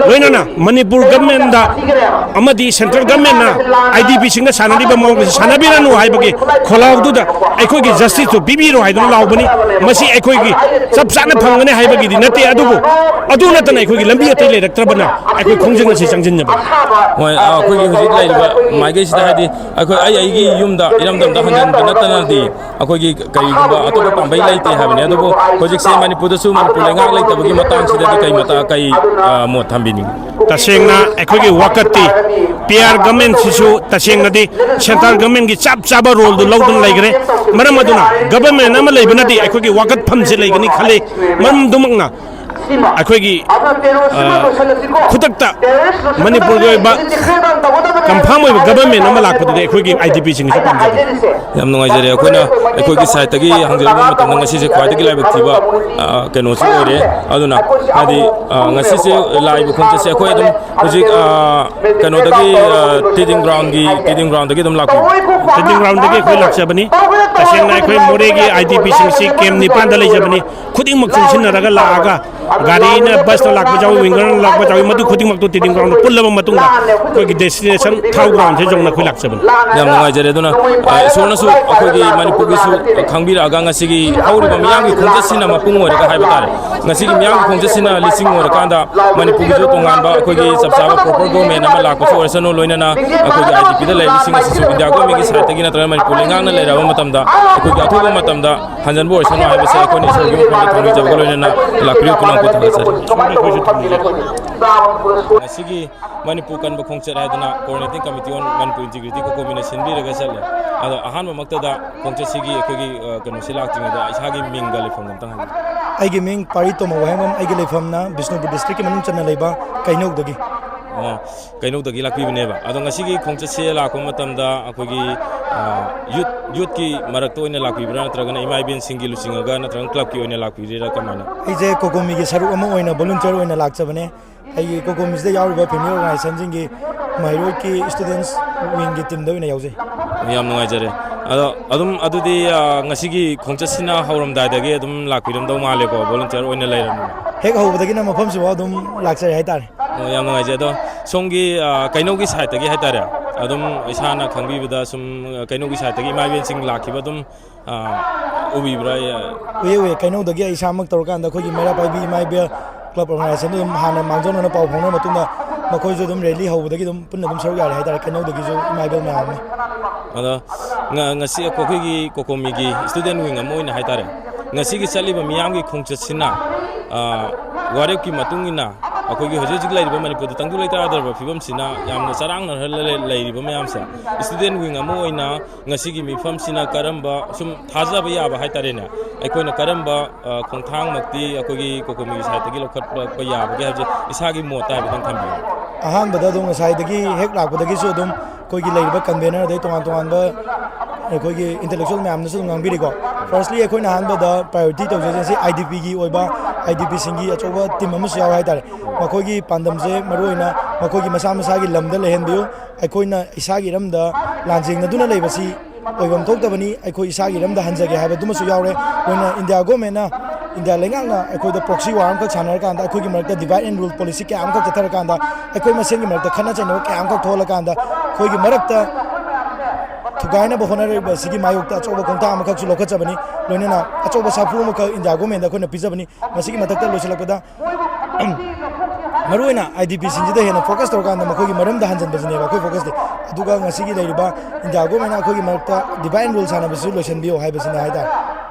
ꯂꯣꯏꯅꯅ ꯃꯅꯤꯄꯨꯔ ꯒꯃꯦꯟꯗ ꯑꯃꯗꯤ ꯁꯦꯟꯇ꯭ꯔꯦꯜ ꯒꯃꯦꯟꯅ IDPꯁꯤꯡꯗ ꯁꯥꯟꯅꯔꯤꯕ ꯃꯑꯣꯡ ꯑꯁꯤ ꯁꯥꯟꯅꯕꯤꯔꯅꯨ ꯍꯥꯏꯕꯒꯤ ꯈꯣꯜꯂꯥꯎꯗꯨꯗ ꯑꯩꯈꯣꯏꯒꯤ ꯖꯁꯇꯤꯁꯇꯨ ꯄꯤꯕꯤꯔꯣ ꯍꯥꯏꯗꯨꯅ ꯂꯥꯎꯕꯅꯤ꯫ ꯃꯁꯤ ꯑꯩꯈꯣꯏꯒꯤ ꯆꯞ ꯆꯥꯅ ꯐꯪꯒꯅꯤ ꯍꯥꯏꯕꯒꯤꯗꯤ ꯅꯠꯇꯦ, ꯑꯗꯨꯕꯨ ꯑꯗꯨ ꯅꯠꯇꯅ ꯑꯩꯈꯣꯏꯒꯤ ꯂꯝꯕꯤ ꯑꯇꯩ ꯂꯩꯔꯛꯇ꯭ꯔꯕꯅ ꯑꯩꯈꯣꯏ ꯈꯣꯡꯖꯪ ꯑꯁꯤ ꯆꯪꯁꯤꯟꯖꯕꯅꯤ꯫ ꯍꯣꯏ, ꯑ, ꯑꯩꯈꯣꯏꯒꯤ ꯍꯧꯖꯤꯛ ꯂꯩꯔꯤꯕ ꯃꯥꯏꯀꯩꯁꯤꯗ, ꯍꯥꯏꯗꯤ ꯑꯩꯈꯣꯏ, ꯑꯩ ꯑꯩꯒꯤ ꯌꯨꯝꯗ, ꯏꯔꯝꯗꯝꯗ ꯍꯟꯖꯤꯟꯕ ꯅꯠꯇꯅꯗꯤ ꯑꯩꯈꯣꯏꯒꯤ ꯀꯔꯤꯒꯨꯝꯕ ꯑꯇꯣꯞꯄ ꯄꯥꯝꯕꯩ ꯂꯩꯇꯦ ꯍꯥꯏꯕꯅꯤ꯫ ꯑꯗꯨꯕꯨ ꯍꯧꯖꯤꯛꯁꯦ ꯃꯅꯤꯄꯨꯔꯗꯁꯨ ꯃꯅꯤꯄꯨꯔ ꯂꯩꯉꯥꯛ ꯂꯩꯇꯕꯒꯤ ꯃꯇꯥꯡꯁꯤꯗꯗꯤ ꯀꯩ ꯃꯇꯥ-, ꯀꯩ, ꯑ, ꯃꯣꯠ ꯊꯝꯕꯤꯅꯤꯡꯉꯤ? ꯇꯁꯦꯡꯅ ꯑꯩꯈꯣꯏꯒꯤ ꯋꯥꯀꯠꯇꯤ ꯄꯤ ꯑꯥꯔ ꯒꯃꯦꯟꯁꯤꯁꯨ ꯇꯁꯦꯡꯅꯗꯤ ꯁꯦꯟꯇ꯭ꯔꯦꯜ ꯒꯃꯦꯟꯒꯤ ꯆꯞ ꯆꯥꯕ ꯔꯣꯜꯗꯨ ꯂꯧꯗꯨꯅ ꯂꯩꯈ꯭ꯔꯦ꯫ ꯃꯔꯝ ꯑꯗꯨꯅ ꯒꯕꯔꯃꯦꯟ ꯑꯃ ꯂꯩꯕꯅꯗꯤ ꯑꯩꯈꯣꯏꯒꯤ ꯋꯥꯀꯠꯐꯝꯁꯦ ꯂꯩꯒꯅꯤ ꯈꯜꯂꯤ꯫ ꯃꯔꯝ ꯑꯗꯨꯃꯛꯅ ꯑꯩꯈꯣꯏꯒꯤ, ꯑ, ꯈꯨꯗꯛꯇ ꯃꯅꯤꯄꯨꯔꯒꯤ ꯑꯣꯏꯕ ꯀꯟꯐꯥꯔꯝ ꯑꯣꯏꯕ ꯒꯕꯔꯃꯦꯟ ꯑꯃ ꯂꯥꯛꯄꯗꯨꯗꯤ ꯑꯩꯈꯣꯏꯒꯤ ꯑꯥꯏ ꯗꯤ ꯄꯤꯁꯤꯡꯒꯤꯁꯨ ꯄꯥꯝꯖꯩ꯫ ꯌꯥꯝ ꯅꯨꯡꯉꯥꯏꯖꯔꯦ꯫ ꯑꯩꯈꯣꯏꯅ ꯑꯩꯈꯣꯏꯒꯤ ꯁꯥꯏꯠꯇꯒꯤ ꯍꯪꯖꯔꯨꯕ ꯃꯇꯝꯗ ꯉꯁꯤꯁꯦ ꯈ꯭ꯋꯥꯏꯗꯒꯤ ꯂꯥꯏꯕꯛ ꯊꯤꯕ, ꯑ, ꯀꯩꯅꯣꯁꯨ ꯑꯣꯏꯔꯦ꯫ ꯑꯗꯨꯅ ꯍꯥꯏꯗꯤ, ꯑ, ꯉꯁꯤꯁꯦ ꯂꯥꯛꯏꯕ ꯈꯣꯡꯆꯠꯁꯦ ꯑꯩꯈꯣꯏ ꯑꯗꯨꯝ ꯍꯧꯖꯤꯛ, ꯑ, ꯀꯩꯅꯣꯗꯒꯤ, ꯑ, ꯇꯤꯗꯤꯝ ꯒ꯭ꯔꯥꯎꯟꯒꯤ, ꯇꯤꯗꯤꯝ ꯒ꯭ꯔꯥꯎꯟꯗꯒꯤ ꯑꯗꯨꯝ ꯂꯥꯛꯄꯤꯌꯨ꯫ ꯇꯤꯗꯤꯝ ꯒ꯭ꯔꯥꯎꯟꯗꯒꯤ ꯑꯩꯈꯣꯏ ꯂꯥꯛꯆꯕꯅꯤ꯫ ꯇꯁꯦꯡꯅ ꯑꯩꯈꯣꯏ ꯃꯣꯔꯦꯒꯤ ꯑꯥꯏ ꯗꯤ ꯄꯤꯁꯤꯡꯁꯤ ꯀꯦꯝ ꯅꯤꯄꯥꯟꯗ ꯂꯩꯖꯕꯅꯤ꯫ ꯈꯨꯗꯤꯡꯃꯛ ꯆꯪꯁꯤꯟꯅꯔꯒ ꯂꯥꯛꯑꯒ ꯒꯥꯔꯤꯅ, ꯕꯁꯅ ꯂꯥꯛꯄ ꯌꯥꯎꯏ, ꯋꯤꯡꯒꯔꯅ ꯂꯥꯛꯄ ꯌꯥꯎꯏ, ꯃꯗꯨ ꯈꯨꯗꯤꯡꯃꯛꯇꯨ ꯇꯤꯗꯤꯝ ꯒ꯭ꯔꯥꯎꯟꯗ ꯄꯨꯜꯂꯕ ꯃꯇꯨꯡꯗ ꯑꯩꯈꯣꯏꯒꯤ ꯗꯦꯁꯇꯤꯅꯦꯁꯟ ꯊꯥꯎ ꯒ꯭ꯔꯥꯎꯟꯁꯦ ꯌꯧꯅ ꯑꯩꯈꯣꯏ ꯂꯥꯛꯆꯕꯅꯤ꯫ ꯌꯥꯝ ꯅꯨꯡꯉꯥꯏꯖꯔꯦ꯫ ꯑꯗꯨꯅ, ꯑ, ꯏꯁꯣꯔꯅꯁꯨ ꯑꯩꯈꯣꯏꯒꯤ ꯃꯅꯤꯄꯨꯔꯒꯤꯁꯨ ꯈꯪꯕꯤꯔꯛꯑꯒ ꯉꯁꯤꯒꯤ ꯍꯧꯔꯤꯕ ꯃꯤꯌꯥꯝꯒꯤ ꯈꯣꯡꯆꯠꯁꯤꯅ ꯃꯄꯨꯡ ꯑꯣꯏꯔꯒ ꯍꯥꯏꯕ ꯇꯥꯔꯦ꯫ ꯉꯁꯤꯒꯤ ꯃꯤꯌꯥꯝꯒꯤ ꯈꯣꯡꯆꯠꯁꯤꯅ ꯂꯤꯁꯤꯡ ꯑꯣꯏꯔꯀꯥꯟꯗ ꯃꯅꯤꯄꯨꯔꯒꯤꯁꯨ ꯇꯣꯉꯥꯟꯕ ꯑꯩꯈꯣꯏꯒꯤ ꯆꯞ ꯆꯥꯕ ꯄ꯭ꯔꯣꯄꯔ ꯒꯣꯔꯃꯦꯟ ꯑꯃ ꯂꯥꯛꯄꯁꯨ ꯑꯣꯏꯔꯁꯅꯨ, ꯂꯣꯏꯅꯅ ꯑꯩꯈꯣꯏꯒꯤ ꯑꯥꯏ ꯗꯤ ꯄꯤꯗ ꯂꯩꯔꯤꯕꯁꯤꯡ ꯑꯁꯤꯁꯨ ꯏꯟꯗꯤꯌꯥ ꯒꯣꯔꯃꯦꯟꯒꯤ ꯁꯥꯏꯠꯇꯒꯤ ꯅꯠꯇ꯭ꯔꯒ ꯃꯅꯤꯄꯨꯔ ꯂꯩꯉꯥꯛꯅ ꯂꯩꯔꯛꯑꯕ ꯃꯇꯝꯗ ꯑꯩꯈꯣꯏꯒꯤ ꯑꯊꯨꯕ ꯃꯇꯝꯗ ꯍꯟꯖꯟꯕ ꯑꯣꯏꯁꯅꯨ ꯍꯥꯏꯕꯁꯦ ꯑꯩꯈꯣꯏꯅ ꯏꯁꯣꯔꯒꯤ ꯃꯐꯝꯗ ꯊꯧꯅꯤꯖꯕꯒ ꯂꯣꯏꯅꯅ ꯂꯥꯛꯄꯤꯌꯨ ꯄꯨꯝꯅꯃꯛ ꯄꯨꯊꯥꯡꯖꯠꯆꯔꯤ꯫ ꯉꯁꯤꯒꯤ ꯃꯅꯤꯄꯨꯔ ꯀꯟꯕ ꯈꯣꯡꯆꯠ ꯍꯥꯏꯗꯅ Coordinating Committee on Manipur Integrity ꯀꯣꯀꯣꯃꯤꯅ ꯁꯤꯟꯕꯤꯔꯒ ꯆꯠꯂꯦ꯫ ꯑꯗꯣ ꯑꯍꯥꯟꯕꯃꯛꯇꯗ ꯈꯣꯡꯆꯠꯁꯤꯒꯤ ꯑꯩꯈꯣꯏꯒꯤ, ꯑ, ꯀꯩꯅꯣꯁꯤ ꯂꯥꯛꯇ꯭ꯔꯤꯉꯩꯗ ꯏꯁꯥꯒꯤ ꯃꯤꯡꯒ ꯂꯩꯐꯝꯒ ꯑꯝꯇꯪ ꯍꯥꯏꯕꯤꯌꯨ꯫ ꯑꯩꯒꯤ ꯃꯤꯡ ꯄꯥꯔꯤ ꯇꯣꯝꯕ ꯋꯥꯍꯦꯡꯕꯝ, ꯑꯩꯒꯤ ꯂꯩꯐꯝꯅ ꯕꯤꯁꯅꯨꯄꯨꯔ ꯗꯤꯁꯇ꯭ꯔꯤꯛꯀꯤ ꯃꯅꯨꯡ ꯆꯟꯅ ꯂꯩꯕ ꯀꯩꯅꯧꯗꯒꯤ꯫ ꯑꯣ, ꯀꯩꯅꯧꯗꯒꯤ ꯂꯥꯛꯄꯤꯕꯅꯦꯕ꯫ ꯑꯗꯣ ꯉꯁꯤꯒꯤ ꯈꯣꯡꯆꯠꯁꯦ ꯂꯥꯛꯄ ꯃꯇꯝꯗ ꯑꯩꯈꯣꯏꯒꯤ, ꯑ, ꯌꯨꯠ, ꯌꯨꯠꯀꯤ ꯃꯔꯛꯇ ꯑꯣꯏꯅ ꯂꯥꯛꯄꯤꯕ꯭ꯔꯥ, ꯅꯠꯇ꯭ꯔꯒꯅ ꯏꯃꯥ ꯏꯕꯦꯟꯁꯤꯡꯒꯤ ꯂꯨꯆꯤꯡꯉꯒ, ꯅꯠꯇ꯭ꯔꯒꯅ ꯀ꯭ꯂꯕꯀꯤ ꯑꯣꯏꯅ ꯂꯥꯛꯄꯤꯔꯤꯔꯥ, ꯀꯃꯥꯏꯅ? ꯑꯩꯁꯦ ꯀꯣꯀꯣꯃꯤꯒꯤ ꯁꯔꯨꯛ ꯑꯃ ꯑꯣꯏꯅ ꯚꯣꯂꯨꯟꯇꯤꯌꯔ ꯑꯣꯏꯅ ꯂꯥꯛꯆꯕꯅꯦ꯫ ꯑꯩꯒꯤ ꯀꯣꯀꯣꯃꯤꯁꯤꯗ ꯌꯥꯎꯔꯤꯕ ꯐꯦꯃꯤꯂꯤ ꯑꯣꯔꯒꯅꯥꯏꯖꯦꯁꯟꯁꯤꯡꯒꯤ ꯃꯍꯩꯔꯣꯏꯒꯤ ꯏꯁꯇꯨꯗꯦꯟꯁ ꯋꯤꯡꯒꯤ ꯇꯤꯝꯗ ꯑꯣꯏꯅ ꯌꯥꯎꯖꯩ꯫ ꯌꯥꯝ ꯅꯨꯡꯉꯥꯏꯖꯔꯦ꯫ ꯑꯗꯣ ꯑꯗꯨꯝ ꯑꯗꯨꯗꯤ, ꯑ, ꯉꯁꯤꯒꯤ ꯈꯣꯡꯆꯠꯁꯤꯅ ꯍꯧꯔꯝꯗꯥꯏꯗꯒꯤ ꯑꯗꯨꯝ ꯂꯥꯛꯄꯤꯔꯝꯗꯧ ꯃꯥꯜꯂꯦꯀꯣ, ꯚꯣꯂꯨꯟꯇꯤꯌꯔ ꯑꯣꯏꯅ ꯂꯩꯔꯕꯅꯤꯅ꯫ ꯍꯦꯛ ꯍꯧꯕꯗꯒꯤꯅ ꯃꯐꯝꯁꯤꯐꯥꯎ ꯑꯗꯨꯝ ꯂꯥꯛꯆꯔꯦ ꯍꯥꯏꯇꯥꯔꯦ꯫ ꯑꯣ, ꯌꯥꯝ ꯅꯨꯡꯉꯥꯏꯖꯩ꯫ ꯑꯗꯣ ꯁꯣꯝꯒꯤ, ꯑ, ꯀꯩꯅꯧꯒꯤ ꯁꯥꯏꯠꯇꯒꯤ ꯍꯥꯏꯇꯥꯔꯦ, ꯑꯗꯨꯝ ꯏꯁꯥꯅ ꯈꯪꯕꯤꯕꯗ ꯁꯨꯝ, ꯑ, ꯀꯩꯅꯧꯒꯤ ꯁꯥꯏꯠꯇꯒꯤ ꯏꯃꯥ ꯏꯕꯦꯟꯁꯤꯡ ꯂꯥꯛꯈꯤꯕ ꯑꯗꯨꯝ, ꯑ, ꯎꯕꯤꯕ꯭ꯔꯥ? ꯎꯏꯌꯦ, ꯎꯏꯌꯦ꯫ ꯀꯩꯅꯧꯗꯒꯤ ꯑꯩ ꯏꯁꯥꯃꯛ ꯇꯧꯔꯀꯥꯟꯗ ꯑꯩꯈꯣꯏꯒꯤ ꯃꯩꯔꯥ ꯄꯥꯏꯕꯤ ꯏꯃꯥ ꯏꯕꯦꯜ ꯀ꯭ꯂꯕ ꯑꯣꯔꯒꯅꯥꯏꯖꯦꯁꯟꯗꯨ ꯑꯗꯨꯝ ꯍꯥꯟꯅ ꯃꯥꯡꯖꯧꯅꯅ ꯄꯥꯎ ꯐꯥꯎꯅꯔ ꯃꯇꯨꯡꯗ ꯃꯈꯣꯏꯁꯨ ꯑꯗꯨꯝ ꯔꯦꯂꯤ ꯍꯧꯕꯗꯒꯤ ꯑꯗꯨꯝ ꯄꯨꯟꯅ ꯑꯗꯨꯝ ꯁꯔꯨꯛ ꯌꯥꯔꯦ ꯍꯥꯏꯇꯥꯔꯦ, ꯀꯩꯅꯧꯗꯒꯤꯁꯨ ꯏꯃꯥ ꯏꯕꯦꯜ ꯃꯌꯥꯝ ꯑꯃ꯫ ꯑꯗꯣ ꯉ-, ꯉꯁꯤ ꯑꯩꯈꯣꯏꯒꯤ ꯀꯣꯀꯣꯃꯤꯒꯤ student wing ꯑꯃ ꯑꯣꯏꯅ ꯍꯥꯏꯇꯥꯔꯦ, ꯉꯁꯤꯒꯤ ꯆꯠꯂꯤꯕ ꯃꯤꯌꯥꯝꯒꯤ ꯈꯣꯡꯆꯠꯁꯤꯅ, ꯑ, ꯋꯥꯔꯦꯞꯀꯤ ꯃꯇꯨꯡ ꯏꯟꯅ ꯑꯩꯈꯣꯏꯒꯤ ꯍꯧꯖꯤꯛ ꯍꯧꯖꯤꯛ ꯂꯩꯔꯤꯕ ꯃꯅꯤꯄꯨꯔꯗ ꯇꯪꯗꯨ ꯂꯩꯇꯥꯗ꯭ꯔꯕ ꯐꯤꯕꯝꯁꯤꯅ ꯌꯥꯝꯅ ꯆꯔꯥꯡꯅꯍꯜꯂ ꯂꯩ-, ꯂꯩꯔꯤꯕ ꯃꯌꯥꯝꯁꯦ, student wing ꯑꯃ ꯑꯣꯏꯅ ꯉꯁꯤꯒꯤ ꯃꯤꯐꯝꯁꯤꯅ ꯀꯔꯝꯕ, ꯁꯨꯝ ꯊꯥꯖꯕ ꯌꯥꯕ ꯍꯥꯏꯇꯥꯔꯦꯅꯦ, ꯑꯩꯈꯣꯏꯅ ꯀꯔꯝꯕ, ꯑ, ꯈꯣꯡꯊꯥꯡꯃꯛꯇꯤ ꯑꯩꯈꯣꯏꯒꯤ ꯀꯣꯀꯣꯃꯤꯒꯤ side ꯇꯒꯤ ꯂꯧꯈꯠꯂꯛꯄ ꯌꯥꯕꯒꯦ ꯍꯥꯏꯕꯁꯦ ꯏꯁꯥꯒꯤ ꯃꯣꯠꯇ ꯍꯥꯏꯐꯦꯠꯇꯪ ꯊꯝꯕꯤꯌꯨ꯫ ꯑꯍꯥꯟꯕꯗ ꯑꯗꯨꯝ ꯉꯁꯥꯏꯗꯒꯤ ꯍꯦꯛ ꯂꯥꯛꯄꯗꯒꯤꯁꯨ ꯑꯗꯨꯝ ꯑꯩꯈꯣꯏꯒꯤ ꯂꯩꯔꯤꯕ convener ꯑꯗꯩ ꯇꯣꯉꯥꯟ ꯇꯣꯉꯥꯟꯕ ꯑꯩꯈꯣꯏꯒꯤ intellectual ꯃꯌꯥꯝꯅꯁꯨ ꯑꯗꯨꯝ ꯉꯥꯡꯕꯤꯔꯤꯀꯣ꯫ Firstly, ꯑꯩꯈꯣꯏꯅ ꯑꯍꯥꯟꯕꯗ priority ꯇꯧꯖꯔꯤꯁꯦ ꯁꯤ IDP ꯒꯤ ꯑꯣꯏꯕ, IDP ꯁꯤꯡꯒꯤ ꯑꯆꯧꯕ team ꯑꯃꯁꯨ ꯌꯥꯎꯋꯦ ꯍꯥꯏꯇꯥꯔꯦ꯫ ꯃꯈꯣꯏꯒꯤ ꯄꯥꯟꯗꯝꯁꯦ ꯃꯔꯨꯑꯣꯏꯅ ꯃꯈꯣꯏꯒꯤ ꯃꯁꯥ ꯃꯁꯥꯒꯤ ꯂꯝꯗ ꯂꯩꯍꯟꯕꯤꯌꯨ, ꯑꯩꯈꯣꯏꯅ ꯏꯁꯥꯒꯤ ꯏꯔꯝꯗ ꯂꯥꯟꯖꯦꯡꯅꯗꯨꯅ ꯂꯩꯕꯁꯤ ꯑꯣꯏꯐꯝ ꯊꯣꯛꯇꯕꯅꯤ, ꯑꯩꯈꯣꯏ ꯏꯁꯥꯒꯤ ꯏꯔꯝꯗ ꯍꯟꯖꯒꯦ ꯍꯥꯏꯕꯗꯨꯃꯁꯨ ꯌꯥꯎꯔꯦ꯫ ꯂꯣꯏꯅꯅ India government ꯅ India ꯂꯩꯉꯥꯛꯅ ꯑꯩꯈꯣꯏꯗ proxy war ꯑꯃꯈꯛ ꯁꯥꯟꯅꯔꯀꯥꯟꯗ, ꯑꯩꯈꯣꯏꯒꯤ ꯃꯔꯛꯇ divide and rule policy ꯀꯌꯥ ꯑꯃꯈꯛ ꯆꯠꯊꯔꯀꯥꯟꯗ, ꯑꯩꯈꯣꯏ ꯃꯁꯦꯟꯒꯤ ꯃꯔꯛꯇ ꯈꯠꯅ ꯆꯩꯅꯕ ꯀꯌꯥ ꯑꯃꯈꯛ ꯊꯣꯛꯍꯜꯂꯀꯥꯟꯗ, ꯑꯩꯈꯣꯏꯒꯤ ꯃꯔꯛꯇ ꯊꯨꯒꯥꯏꯅꯕ ꯍꯣꯠꯅꯔꯤꯕ ꯑꯁꯤꯒꯤ ꯃꯥꯌꯣꯛꯇ ꯑꯆꯧꯕ ꯈꯣꯡꯊꯥꯡ ꯑꯃꯈꯛꯁꯨ ꯂꯧꯈꯠꯆꯕꯅꯤ꯫ ꯂꯣꯏꯅꯅ ꯑꯆꯧꯕ ꯁꯥꯐꯨ ꯑꯃꯈꯛ India government ꯗ ꯑꯩꯈꯣꯏꯅ ꯄꯤꯖꯕꯅꯤ꯫ ꯃꯁꯤꯒꯤ ꯃꯊꯛꯇ ꯂꯣꯏꯁꯤꯜꯂꯛꯄꯗ, ꯃꯔꯨꯑꯣꯏꯅ IDP ꯁꯤꯡꯁꯤꯗ ꯍꯦꯟꯅ focus ꯇꯧꯔꯀꯥꯟꯗ ꯃꯈꯣꯏꯒꯤ ꯃꯔꯝꯗ ꯍꯟꯖꯤꯟꯕꯁꯤꯅꯦꯕ ꯑꯩꯈꯣꯏ focus ꯇꯤ꯫ ꯑꯗꯨꯒ ꯉꯁꯤꯒꯤ ꯂꯩꯔꯤꯕ India government ꯅ ꯑꯩꯈꯣꯏꯒꯤ ꯃꯔꯛꯇ divide and rule ꯁꯥꯟꯅꯕꯁꯤꯁꯨ ꯂꯣꯏꯁꯤꯟꯕꯤꯌꯨ ꯍꯥꯏꯕꯁꯤꯅꯤ ꯍꯥꯏꯇꯥꯔꯦ꯫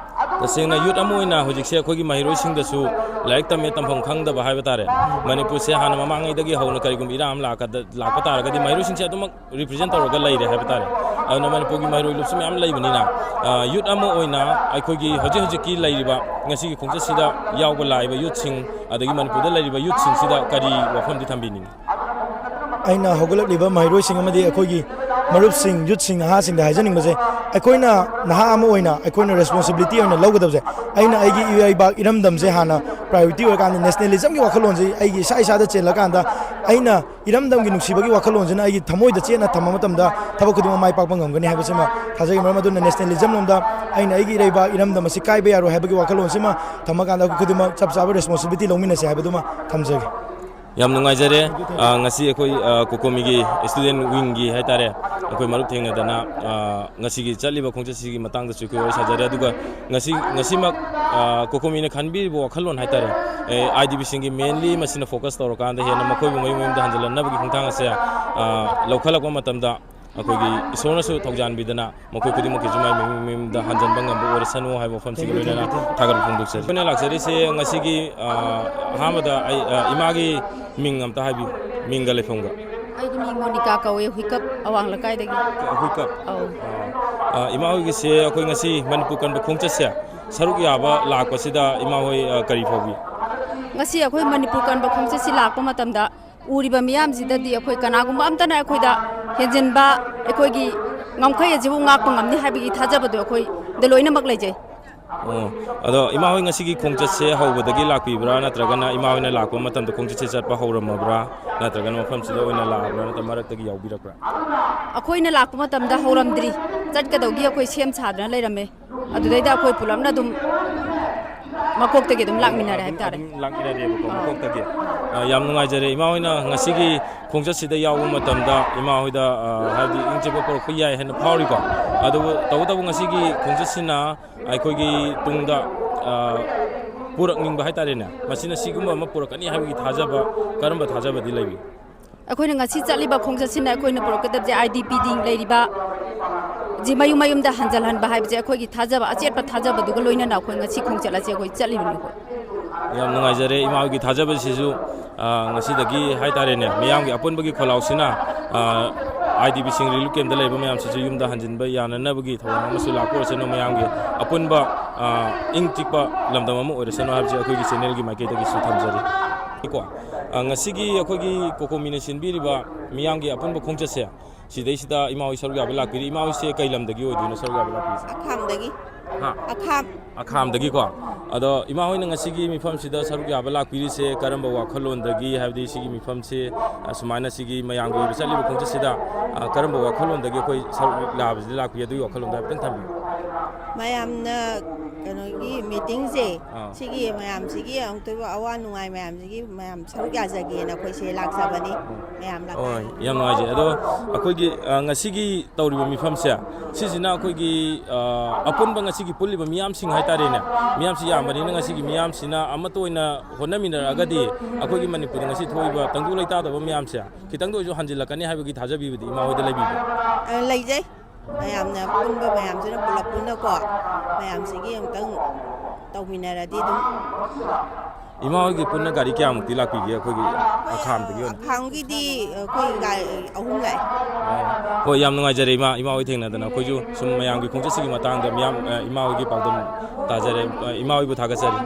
ꯇꯁꯦꯡꯅ youth ꯑꯃ ꯑꯣꯏꯅ ꯍꯧꯖꯤꯛꯁꯦ ꯑꯩꯈꯣꯏꯒꯤ ꯃꯍꯩꯔꯣꯏꯁꯤꯡꯗꯁꯨ ꯂꯥꯏꯔꯤꯛ ꯇꯝꯃꯦ ꯇꯝꯐꯝ ꯈꯪꯗꯕ ꯍꯥꯏꯕ ꯇꯥꯔꯦ꯫ ꯃꯅꯤꯄꯨꯔꯁꯦ ꯍꯥꯟꯅ ꯃꯃꯥꯡꯉꯩꯗꯒꯤ ꯍꯧꯅ ꯀꯔꯤꯒꯨꯝꯕ ꯏꯔꯥꯡ ꯑꯃ ꯂꯥꯛꯀꯗ-, ꯂꯥꯛꯄ ꯇꯥꯔꯒꯗꯤ ꯃꯍꯩꯔꯣꯏꯁꯤꯡꯁꯦ ꯑꯗꯨꯃꯛ represent ꯇꯧꯔꯒ ꯂꯩꯔꯦ ꯍꯥꯏꯕ ꯇꯥꯔꯦ꯫ ꯑꯗꯨꯅ ꯃꯅꯤꯄꯨꯔꯒꯤ ꯃꯍꯩꯔꯣꯏ ꯂꯨꯞꯁꯨ ꯃꯌꯥꯝ ꯂꯩꯕꯅꯤꯅ, ꯑ, youth ꯑꯃ ꯑꯣꯏꯅ ꯑꯩꯈꯣꯏꯒꯤ ꯍꯧꯖꯤꯛ ꯍꯧꯖꯤꯛꯀꯤ ꯂꯩꯔꯤꯕ ꯉꯁꯤꯒꯤ ꯈꯣꯡꯆꯠꯁꯤꯗ ꯌꯥꯎꯕ ꯂꯥꯛꯏꯕ youth ꯁꯤꯡ, ꯑꯗꯒꯤ ꯃꯅꯤꯄꯨꯔꯗ ꯂꯩꯔꯤꯕ youth ꯁꯤꯡꯁꯤꯗ ꯀꯔꯤ ꯋꯥꯐꯝꯗꯤ ꯊꯝꯕꯤꯅꯤꯡꯉꯤ? ꯑꯩꯅ ꯍꯧꯒꯠꯂꯛꯂꯤꯕ ꯃꯍꯩꯔꯣꯏꯁꯤꯡ ꯑꯃꯗꯤ ꯑꯩꯈꯣꯏꯒꯤ ꯃꯔꯨꯞꯁꯤꯡ, youth ꯁꯤꯡ, ꯅꯍꯥꯁꯤꯡꯗ ꯍꯥꯏꯖꯅꯤꯡꯕꯁꯦ, ꯑꯩꯈꯣꯏꯅ ꯅꯍꯥ ꯑꯃ ꯑꯣꯏꯅ ꯑꯩꯈꯣꯏꯅ responsibility ꯑꯣꯏꯅ ꯂꯧꯒꯗꯕꯁꯦ, ꯑꯩꯅ ꯑꯩꯒꯤ ꯏꯔꯩꯕꯥꯛ ꯏꯔꯝꯗꯝꯁꯦ ꯍꯥꯟꯅ priority ꯑꯣꯏꯔꯀꯥꯟꯗ, nationalism ꯒꯤ ꯋꯥꯈꯜꯂꯣꯟꯁꯦ ꯑꯩꯒꯤ ꯏꯁꯥ ꯏꯁꯥꯗ ꯆꯦꯜꯂꯀꯥꯟꯗ, ꯑꯩꯅ ꯏꯔꯝꯗꯝꯒꯤ ꯅꯨꯡꯁꯤꯕꯒꯤ ꯋꯥꯈꯜꯂꯣꯟꯁꯤꯅ ꯑꯩꯒꯤ ꯊꯃꯣꯏꯗ ꯆꯦꯠꯅ ꯊꯝꯕ ꯃꯇꯝꯗ ꯊꯕꯛ ꯈꯨꯗꯤꯡꯃꯛ ꯃꯥꯏ ꯄꯥꯛꯄ ꯉꯝꯒꯅꯤ ꯍꯥꯏꯕꯁꯤꯃ ꯊꯥꯖꯩ꯫ ꯃꯔꯝ ꯑꯗꯨꯅ nationalism ꯂꯣꯝꯗ ꯑꯩꯅ ꯑꯩꯒꯤ ꯏꯔꯩꯕꯥꯛ ꯏꯔꯝꯗꯝ ꯑꯁꯤ ꯀꯥꯏꯕ ꯌꯥꯔꯣꯏ ꯍꯥꯏꯕꯒꯤ ꯋꯥꯈꯜꯂꯣꯟꯁꯤꯃ ꯊꯝꯃꯀꯥꯟꯗ ꯑꯩꯈꯣꯏ ꯈꯨꯗꯤꯡꯃꯛ ꯆꯞ ꯆꯥꯕ responsibility ꯂꯧꯃꯤꯟꯅꯁꯤ ꯍꯥꯏꯕꯗꯨꯃ ꯊꯝꯖꯒꯦ꯫ ꯌꯥꯝ ꯅꯨꯡꯉꯥꯏꯖꯔꯦ꯫ ꯑ, ꯉꯁꯤ ꯑꯩꯈꯣꯏ, ꯑ, ꯀꯣꯀꯣꯃꯤꯒꯤ student wing ꯒꯤ ꯍꯥꯏꯇꯥꯔꯦ, ꯑꯩꯈꯣꯏ ꯃꯔꯨꯞ ꯊꯦꯡꯅꯗꯅ, ꯑ, ꯉꯁꯤꯒꯤ ꯆꯠꯂꯤꯕ ꯈꯣꯡꯆꯠꯁꯤꯒꯤ ꯃꯇꯥꯡꯗꯁꯨ ꯑꯩꯈꯣꯏ ꯋꯥꯔꯤ ꯁꯥꯖꯔꯦ꯫ ꯑꯗꯨꯒ ꯉꯁꯤ, ꯉꯁꯤꯃꯛ, ꯑ, ꯀꯣꯀꯣꯃꯤꯅ ꯈꯟꯕꯤꯔꯤꯕ ꯋꯥꯈꯜꯂꯣꯟ ꯍꯥꯏꯇꯥꯔꯦ, ꯑꯦ, IDP ꯁꯤꯡꯒꯤ mainly ꯃꯁꯤꯅ focus ꯇꯧꯔꯀꯥꯟꯗ ꯍꯦꯟꯅ ꯃꯈꯣꯏꯕꯨ ꯃꯌꯨꯝ ꯃꯌꯨꯝꯗ ꯍꯟꯖꯤꯜꯂꯛꯅꯕꯒꯤ ꯈꯣꯡꯊꯥꯡ ꯑꯁꯦ, ꯑ, ꯂꯧꯈꯠꯂꯛꯄ ꯃꯇꯝꯗ ꯑꯩꯈꯣꯏꯒꯤ ꯏꯁꯣꯔꯅꯁꯨ ꯊꯧꯖꯥꯟꯕꯤꯗꯅ ꯃꯈꯣꯏ ꯈꯨꯗꯤꯡꯃꯛꯀꯤꯁꯨ ꯃꯥꯏ ꯃꯌꯨꯝ ꯃꯌꯨꯝꯗ ꯍꯟꯖꯤꯟꯕ ꯉꯝꯕ ꯑꯣꯏꯔꯁꯅꯨ ꯍꯥꯏꯕ ꯋꯥꯐꯝꯁꯤꯒ ꯂꯣꯏꯅꯅ ꯊꯥꯒꯠꯄ ꯐꯣꯡꯗꯣꯛꯆꯔꯤ꯫ ꯑꯩꯈꯣꯏꯅ ꯂꯥꯛꯆꯔꯤꯁꯦ ꯉꯁꯤꯒꯤ, ꯑ, ꯑꯍꯥꯟꯕꯗ ꯑꯩ, ꯑ, ꯏꯃꯥꯒꯤ ꯃꯤꯡ ꯑꯝꯇ ꯍꯥꯏꯕꯤꯌꯨ, ꯃꯤꯡꯒ ꯂꯩꯐꯝꯒ꯫ ꯑꯩꯒꯤ ꯃꯤꯡ ꯃꯣꯅꯤꯀꯥ ꯀꯧꯋꯦ, ꯍꯨꯏꯀꯞ ꯑꯋꯥꯡ ꯂꯩꯀꯥꯏꯗꯒꯤ꯫ ꯍꯨꯏꯀꯞ꯫ ꯑꯧ꯫ ꯑ, ꯏꯃꯥ ꯍꯣꯏꯒꯤꯁꯦ ꯑꯩꯈꯣꯏ ꯉꯁꯤ ꯃꯅꯤꯄꯨꯔ ꯀꯟꯕ ꯈꯣꯡꯆꯠꯁꯦ ꯁꯔꯨꯛ ꯌꯥꯕ ꯂꯥꯛꯄꯁꯤꯗ ꯏꯃꯥ ꯍꯣꯏ, ꯑ, ꯀꯔꯤ ꯐꯥꯎꯕꯤ? ꯉꯁꯤ ꯑꯩꯈꯣꯏ ꯃꯅꯤꯄꯨꯔ ꯀꯟꯕ ꯈꯣꯡꯆꯠꯁꯤ ꯂꯥꯛꯄ ꯃꯇꯝꯗ ꯎꯔꯤꯕ ꯃꯤꯌꯥꯝꯁꯤꯗꯗꯤ ꯑꯩꯈꯣꯏ ꯀꯅꯥꯒꯨꯝꯕ ꯑꯝꯇꯅ ꯑꯩꯈꯣꯏꯗ ꯍꯦꯟꯖꯤꯟꯕ, ꯑꯩꯈꯣꯏꯒꯤ ꯉꯝꯈꯩ ꯑꯁꯤꯕꯨ ꯉꯥꯛꯄ ꯉꯝꯅꯤ ꯍꯥꯏꯕꯒꯤ ꯊꯥꯖꯕꯗꯣ ꯑꯩꯈꯣꯏꯗ ꯂꯣꯏꯅꯃꯛ ꯂꯩꯖꯩ꯫ ꯑꯣ, ꯑꯗꯣ ꯏꯃꯥ ꯍꯣꯏ ꯉꯁꯤꯒꯤ ꯈꯣꯡꯆꯠꯁꯦ ꯍꯧꯕꯗꯒꯤ ꯂꯥꯛꯄꯤꯕ꯭ꯔꯥ, ꯅꯠꯇ꯭ꯔꯒꯅ ꯏꯃꯥ ꯍꯣꯏꯅ ꯂꯥꯛꯄ ꯃꯇꯝꯗ ꯈꯣꯡꯆꯠꯁꯦ ꯆꯠꯄ ꯍꯧꯔꯝꯃꯕ꯭ꯔꯥ, ꯅꯠꯇ꯭ꯔꯒꯅ ꯃꯐꯝꯁꯤꯗ ꯑꯣꯏꯅ ꯂꯥꯛꯑꯕ꯭ꯔꯥ, ꯅꯠꯇ꯭ꯔꯒ ꯃꯔꯛꯇꯒꯤ ꯌꯥꯎꯕꯤꯔꯛꯄ꯭ꯔꯥ? ꯑꯩꯈꯣꯏꯅ ꯂꯥꯛꯄ ꯃꯇꯝꯗ ꯍꯧꯔꯝꯗ꯭ꯔꯤ, ꯆꯠꯀꯗꯧꯒꯤ ꯑꯩꯈꯣꯏ ꯁꯦꯝ ꯁꯥꯗꯅ ꯂꯩꯔꯝꯃꯦ꯫ ꯑꯗꯨꯗꯩꯗ ꯑꯩꯈꯣꯏ ꯄꯨꯂꯞꯅ ꯑꯗꯨꯝ ꯃꯀꯣꯛꯇꯒꯤ ꯑꯗꯨꯝ ꯂꯥꯛꯃꯤꯟꯅꯔꯦ ꯑꯗꯨꯝ, ꯍꯥꯏꯇꯥꯔꯦ꯫ ꯑꯗꯨꯝ ꯂꯥꯛꯃꯤꯟꯅꯔꯦꯕꯀꯣ, ꯑꯥ꯫ ꯃꯀꯣꯛꯇꯒꯤ꯫ ꯑꯥ, ꯌꯥꯝ ꯅꯨꯡꯉꯥꯏꯖꯔꯦ꯫ ꯏꯃꯥ ꯍꯣꯏꯅ ꯉꯁꯤꯒꯤ ꯈꯣꯡꯆꯠꯁꯤꯗ ꯌꯥꯎꯕ ꯃꯇꯝꯗ ꯏꯃꯥ ꯍꯣꯏꯗ, ꯑꯥ, ꯍꯥꯏꯕꯗꯤ ꯏꯪ ꯆꯤꯛꯄ ꯄꯣꯔꯛꯄ ꯌꯥꯏ ꯍꯥꯏꯅ ꯐꯥꯎꯔꯤꯀꯣ꯫ ꯑꯗꯨꯕꯨ ꯇꯧꯕꯇꯕꯨ ꯉꯁꯤꯒꯤ ꯈꯣꯡꯆꯠꯁꯤꯅ ꯑꯩꯈꯣꯏꯒꯤ ꯇꯨꯡꯗ, ꯑꯥ, ꯄꯨꯔꯛꯅꯤꯡꯕ ꯍꯥꯏꯇꯥꯔꯦꯅꯦ, ꯃꯁꯤꯅ ꯁꯤꯒꯨꯝꯕ ꯑꯃ ꯄꯨꯔꯛꯀꯅꯤ ꯍꯥꯏꯕꯒꯤ ꯊꯥꯖꯕ, ꯀꯔꯝꯕ ꯊꯥꯖꯕꯗꯤ ꯂꯩꯕꯤ? ꯑꯩꯈꯣꯏꯅ ꯉꯁꯤ ꯆꯠꯂꯤꯕ ꯈꯣꯡꯆꯠꯁꯤꯅ ꯑꯩꯈꯣꯏꯅ ꯄꯨꯔꯛꯀꯗꯕꯁꯦ ꯑꯥꯏ ꯗꯤ ꯄꯤꯗꯤ ꯂꯩꯔꯤꯕ ꯖꯤ ꯃꯌꯨꯝ ꯃꯌꯨꯝꯗ ꯍꯟꯖꯤꯜꯍꯟꯕ ꯍꯥꯏꯕꯁꯦ ꯑꯩꯈꯣꯏꯒꯤ ꯊꯥꯖꯕ, ꯑꯆꯦꯠꯄ ꯊꯥꯖꯕꯗꯨꯒ ꯂꯣꯏꯅꯅ ꯑꯩꯈꯣꯏ ꯉꯁꯤ ꯈꯣꯡꯆꯠ ꯑꯁꯤ ꯑꯩꯈꯣꯏ ꯆꯠꯂꯤꯕꯅꯤ ꯑꯩꯈꯣꯏ꯫ ꯌꯥꯝ ꯅꯨꯡꯉꯥꯏꯖꯔꯦ ꯏꯃꯥ ꯍꯣꯏꯒꯤ ꯊꯥꯖꯕꯁꯤꯁꯨ, ꯑ, ꯉꯁꯤꯗꯒꯤ ꯍꯥꯏꯇꯥꯔꯦꯅꯦ, ꯃꯤꯌꯥꯝꯒꯤ ꯑꯄꯨꯟꯕꯒꯤ ꯈꯣꯜꯂꯥꯎꯁꯤꯅ, ꯑ, ꯑꯥꯏ ꯗꯤ ꯄꯤ ꯁꯤꯡ ꯔꯤꯂꯤꯐ ꯀꯦꯝꯞꯇ ꯂꯩꯕ ꯃꯌꯥꯝꯁꯤꯁꯨ ꯌꯨꯝꯗ ꯍꯟꯖꯤꯟꯕ ꯌꯥꯅꯅꯕꯒꯤ ꯊꯧꯔꯥꯡ ꯑꯃꯁꯨ ꯂꯥꯛꯄ ꯑꯣꯏꯔꯁꯅꯨ, ꯃꯌꯥꯝꯒꯤ ꯑꯄꯨꯟꯕ, ꯑ, ꯏꯪ ꯆꯤꯛꯄ ꯂꯝꯗꯝ ꯑꯃ ꯑꯣꯏꯔꯁꯅꯨ ꯍꯥꯏꯕꯁꯤ ꯑꯩꯈꯣꯏꯒꯤ ꯆꯦꯅꯦꯜꯒꯤ ꯃꯥꯏꯀꯩꯗꯒꯤꯁꯨ ꯊꯝꯖꯔꯤ꯫ ꯀꯣ, ꯑ, ꯉꯁꯤꯒꯤ ꯑꯩꯈꯣꯏꯒꯤ ꯀꯣꯀꯣꯃꯤꯅ ꯁꯤꯟꯕꯤꯔꯤꯕ ꯃꯤꯌꯥꯝꯒꯤ ꯑꯄꯨꯟꯕ ꯈꯣꯡꯆꯠꯁꯦ, ꯁꯤꯗꯩꯁꯤꯗ ꯏꯃꯥ ꯍꯣꯏ ꯁꯔꯨꯛ ꯌꯥꯕ ꯂꯥꯛꯄꯤꯔꯤ꯫ ꯏꯃꯥ ꯍꯣꯏꯁꯦ ꯀꯩ ꯂꯝꯗꯒꯤ ꯑꯣꯏꯗꯣꯏꯅꯣ ꯁꯔꯨꯛ ꯌꯥꯕ ꯂꯥꯛꯄꯤꯔꯤꯁꯦ? ꯑꯈꯥꯝꯗꯒꯤ꯫ ꯍꯥ? ꯑꯈꯥꯝ꯫ ꯑꯈꯥꯝꯗꯒꯤꯀꯣ꯫ ꯑꯗꯣ ꯏꯃꯥ ꯍꯣꯏꯅ ꯉꯁꯤꯒꯤ ꯃꯤꯐꯝꯁꯤꯗ ꯁꯔꯨꯛ ꯌꯥꯕ ꯂꯥꯛꯄꯤꯔꯤꯁꯦ ꯀꯔꯝꯕ ꯋꯥꯈꯜꯂꯣꯟꯗꯒꯤ, ꯍꯥꯏꯕꯗꯤ ꯁꯤꯒꯤ ꯃꯤꯐꯝꯁꯦ, ꯑ, ꯁꯨꯃꯥꯏꯅ ꯁꯤꯒꯤ ꯃꯌꯥꯝꯒꯤ ꯑꯣꯏꯕ ꯆꯠꯂꯤꯕ ꯈꯣꯡꯆꯠꯁꯤꯗ, ꯑ, ꯀꯔꯝꯕ ꯋꯥꯈꯜꯂꯣꯟꯗꯒꯤ ꯑꯩꯈꯣꯏ ꯁꯔꯨꯛ ꯂꯥꯕꯁꯤꯗ ꯂꯥꯛꯄꯤ, ꯑꯗꯨꯒꯤ ꯋꯥꯈꯜꯂꯣꯟꯗꯣ ꯍꯥꯏꯐꯦꯠꯇꯪ ꯊꯝꯕꯤꯌꯨ꯫ ꯃꯌꯥꯝꯅ ꯀꯩꯅꯣꯒꯤ ꯃꯤꯇꯤꯡꯁꯦ, ꯑꯥ꯫ ꯁꯤꯒꯤ ꯃꯌꯥꯝꯁꯤꯒꯤ ꯑꯃꯨꯛꯇꯣꯏꯕ ꯑꯋꯥ ꯅꯨꯡꯉꯥꯏ ꯃꯌꯥꯝꯁꯤꯒꯤ ꯃꯌꯥꯝ ꯁꯔꯨꯛ ꯌꯥꯖꯒꯦꯅ ꯑꯩꯈꯣꯏꯁꯦ ꯂꯥꯛꯆꯕꯅꯤ꯫ ꯃꯌꯥꯝ ꯍꯣꯏ, ꯂꯥꯛꯄꯤꯌꯨ꯫ ꯌꯥꯝ ꯅꯨꯡꯉꯥꯏꯖꯩ꯫ ꯑꯗꯣ ꯑꯩꯈꯣꯏꯒꯤ, ꯑ, ꯉꯁꯤꯒꯤ ꯇꯧꯔꯤꯕ ꯃꯤꯐꯝꯁꯦ, ꯁꯤꯁꯤꯅ ꯑꯩꯈꯣꯏꯒꯤ, ꯑ, ꯑꯄꯨꯟꯕ ꯉꯁꯤꯒꯤ ꯄꯨꯜꯂꯤꯕ ꯃꯤꯌꯥꯝꯁꯤꯡ ꯍꯥꯏꯇꯥꯔꯦꯅꯦ, ꯃꯤꯌꯥꯝꯁꯤ ꯌꯥꯝꯕꯅꯤꯅ ꯉꯁꯤꯒꯤ ꯃꯤꯌꯥꯝꯁꯤꯅ ꯑꯃꯠꯇ ꯑꯣꯏꯅ ꯍꯣꯠꯅꯃꯤꯟꯅꯔꯛꯑꯒꯗꯤ ꯑꯩꯈꯣꯏꯒꯤ ꯃꯅꯤꯄꯨꯔꯗ ꯉꯁꯤ ꯊꯣꯛꯏꯕ ꯇꯪꯗꯨ ꯂꯩꯇꯥꯗꯕ ꯃꯌꯥꯝꯁꯦ ꯈꯤꯇꯪꯗ ꯑꯣꯏꯔꯁꯨ ꯍꯟꯖꯤꯜꯂꯛꯀꯅꯤ ꯍꯥꯏꯕꯒꯤ ꯊꯥꯖꯕꯤꯕꯗꯤ ꯏꯃꯥ ꯍꯣꯏꯗ ꯂꯩꯕꯤꯕ꯭ꯔꯥ? ꯑ, ꯂꯩꯖꯩ꯫ ꯃꯌꯥꯝꯅ ꯄꯨꯟꯕ ꯃꯌꯥꯝꯁꯤꯅ ꯄꯨꯂꯞ ꯄꯨꯟꯅꯀꯣ, ꯃꯌꯥꯝꯁꯤꯒꯤ ꯑꯃꯨꯛꯇꯪ ꯇꯧꯃꯤꯟꯅꯔꯗꯤ ꯑꯗꯨꯝ꯫ ꯏꯃꯥ ꯍꯣꯏꯒꯤ ꯄꯨꯟꯅ ꯒꯥꯔꯤ ꯀꯌꯥꯃꯨꯛꯇꯤ ꯂꯥꯛꯄꯤꯒꯦ ꯑꯩꯈꯣꯏꯒꯤ ꯑꯈꯥꯝꯗꯒꯤ ꯑꯣꯏꯅ? ꯑꯈꯥꯝꯒꯤꯗꯤ ꯑꯩꯈꯣꯏ ꯒꯥꯔꯤ ꯑꯍꯨꯝ ꯂꯥꯛꯑꯦ꯫ ꯑꯣ, ꯍꯣꯏ, ꯌꯥꯝ ꯅꯨꯡꯉꯥꯏꯖꯔꯦ ꯏꯃꯥ, ꯏꯃꯥ ꯍꯣꯏ ꯊꯦꯡꯅꯗꯅ꯫ ꯑꯩꯈꯣꯏꯁꯨ ꯁꯨꯝ ꯃꯌꯥꯝꯒꯤ ꯈꯣꯡꯆꯠꯁꯤꯒꯤ ꯃꯇꯥꯡꯗ ꯃꯤꯌꯥꯝ, ꯑ, ꯏꯃꯥ ꯍꯣꯏꯒꯤ ꯄꯥꯎꯗꯝ ꯇꯥꯖꯔꯦ꯫ ꯑ, ꯏꯃꯥ ꯍꯣꯏꯕꯨ ꯊꯥꯒꯠꯆꯔꯤ꯫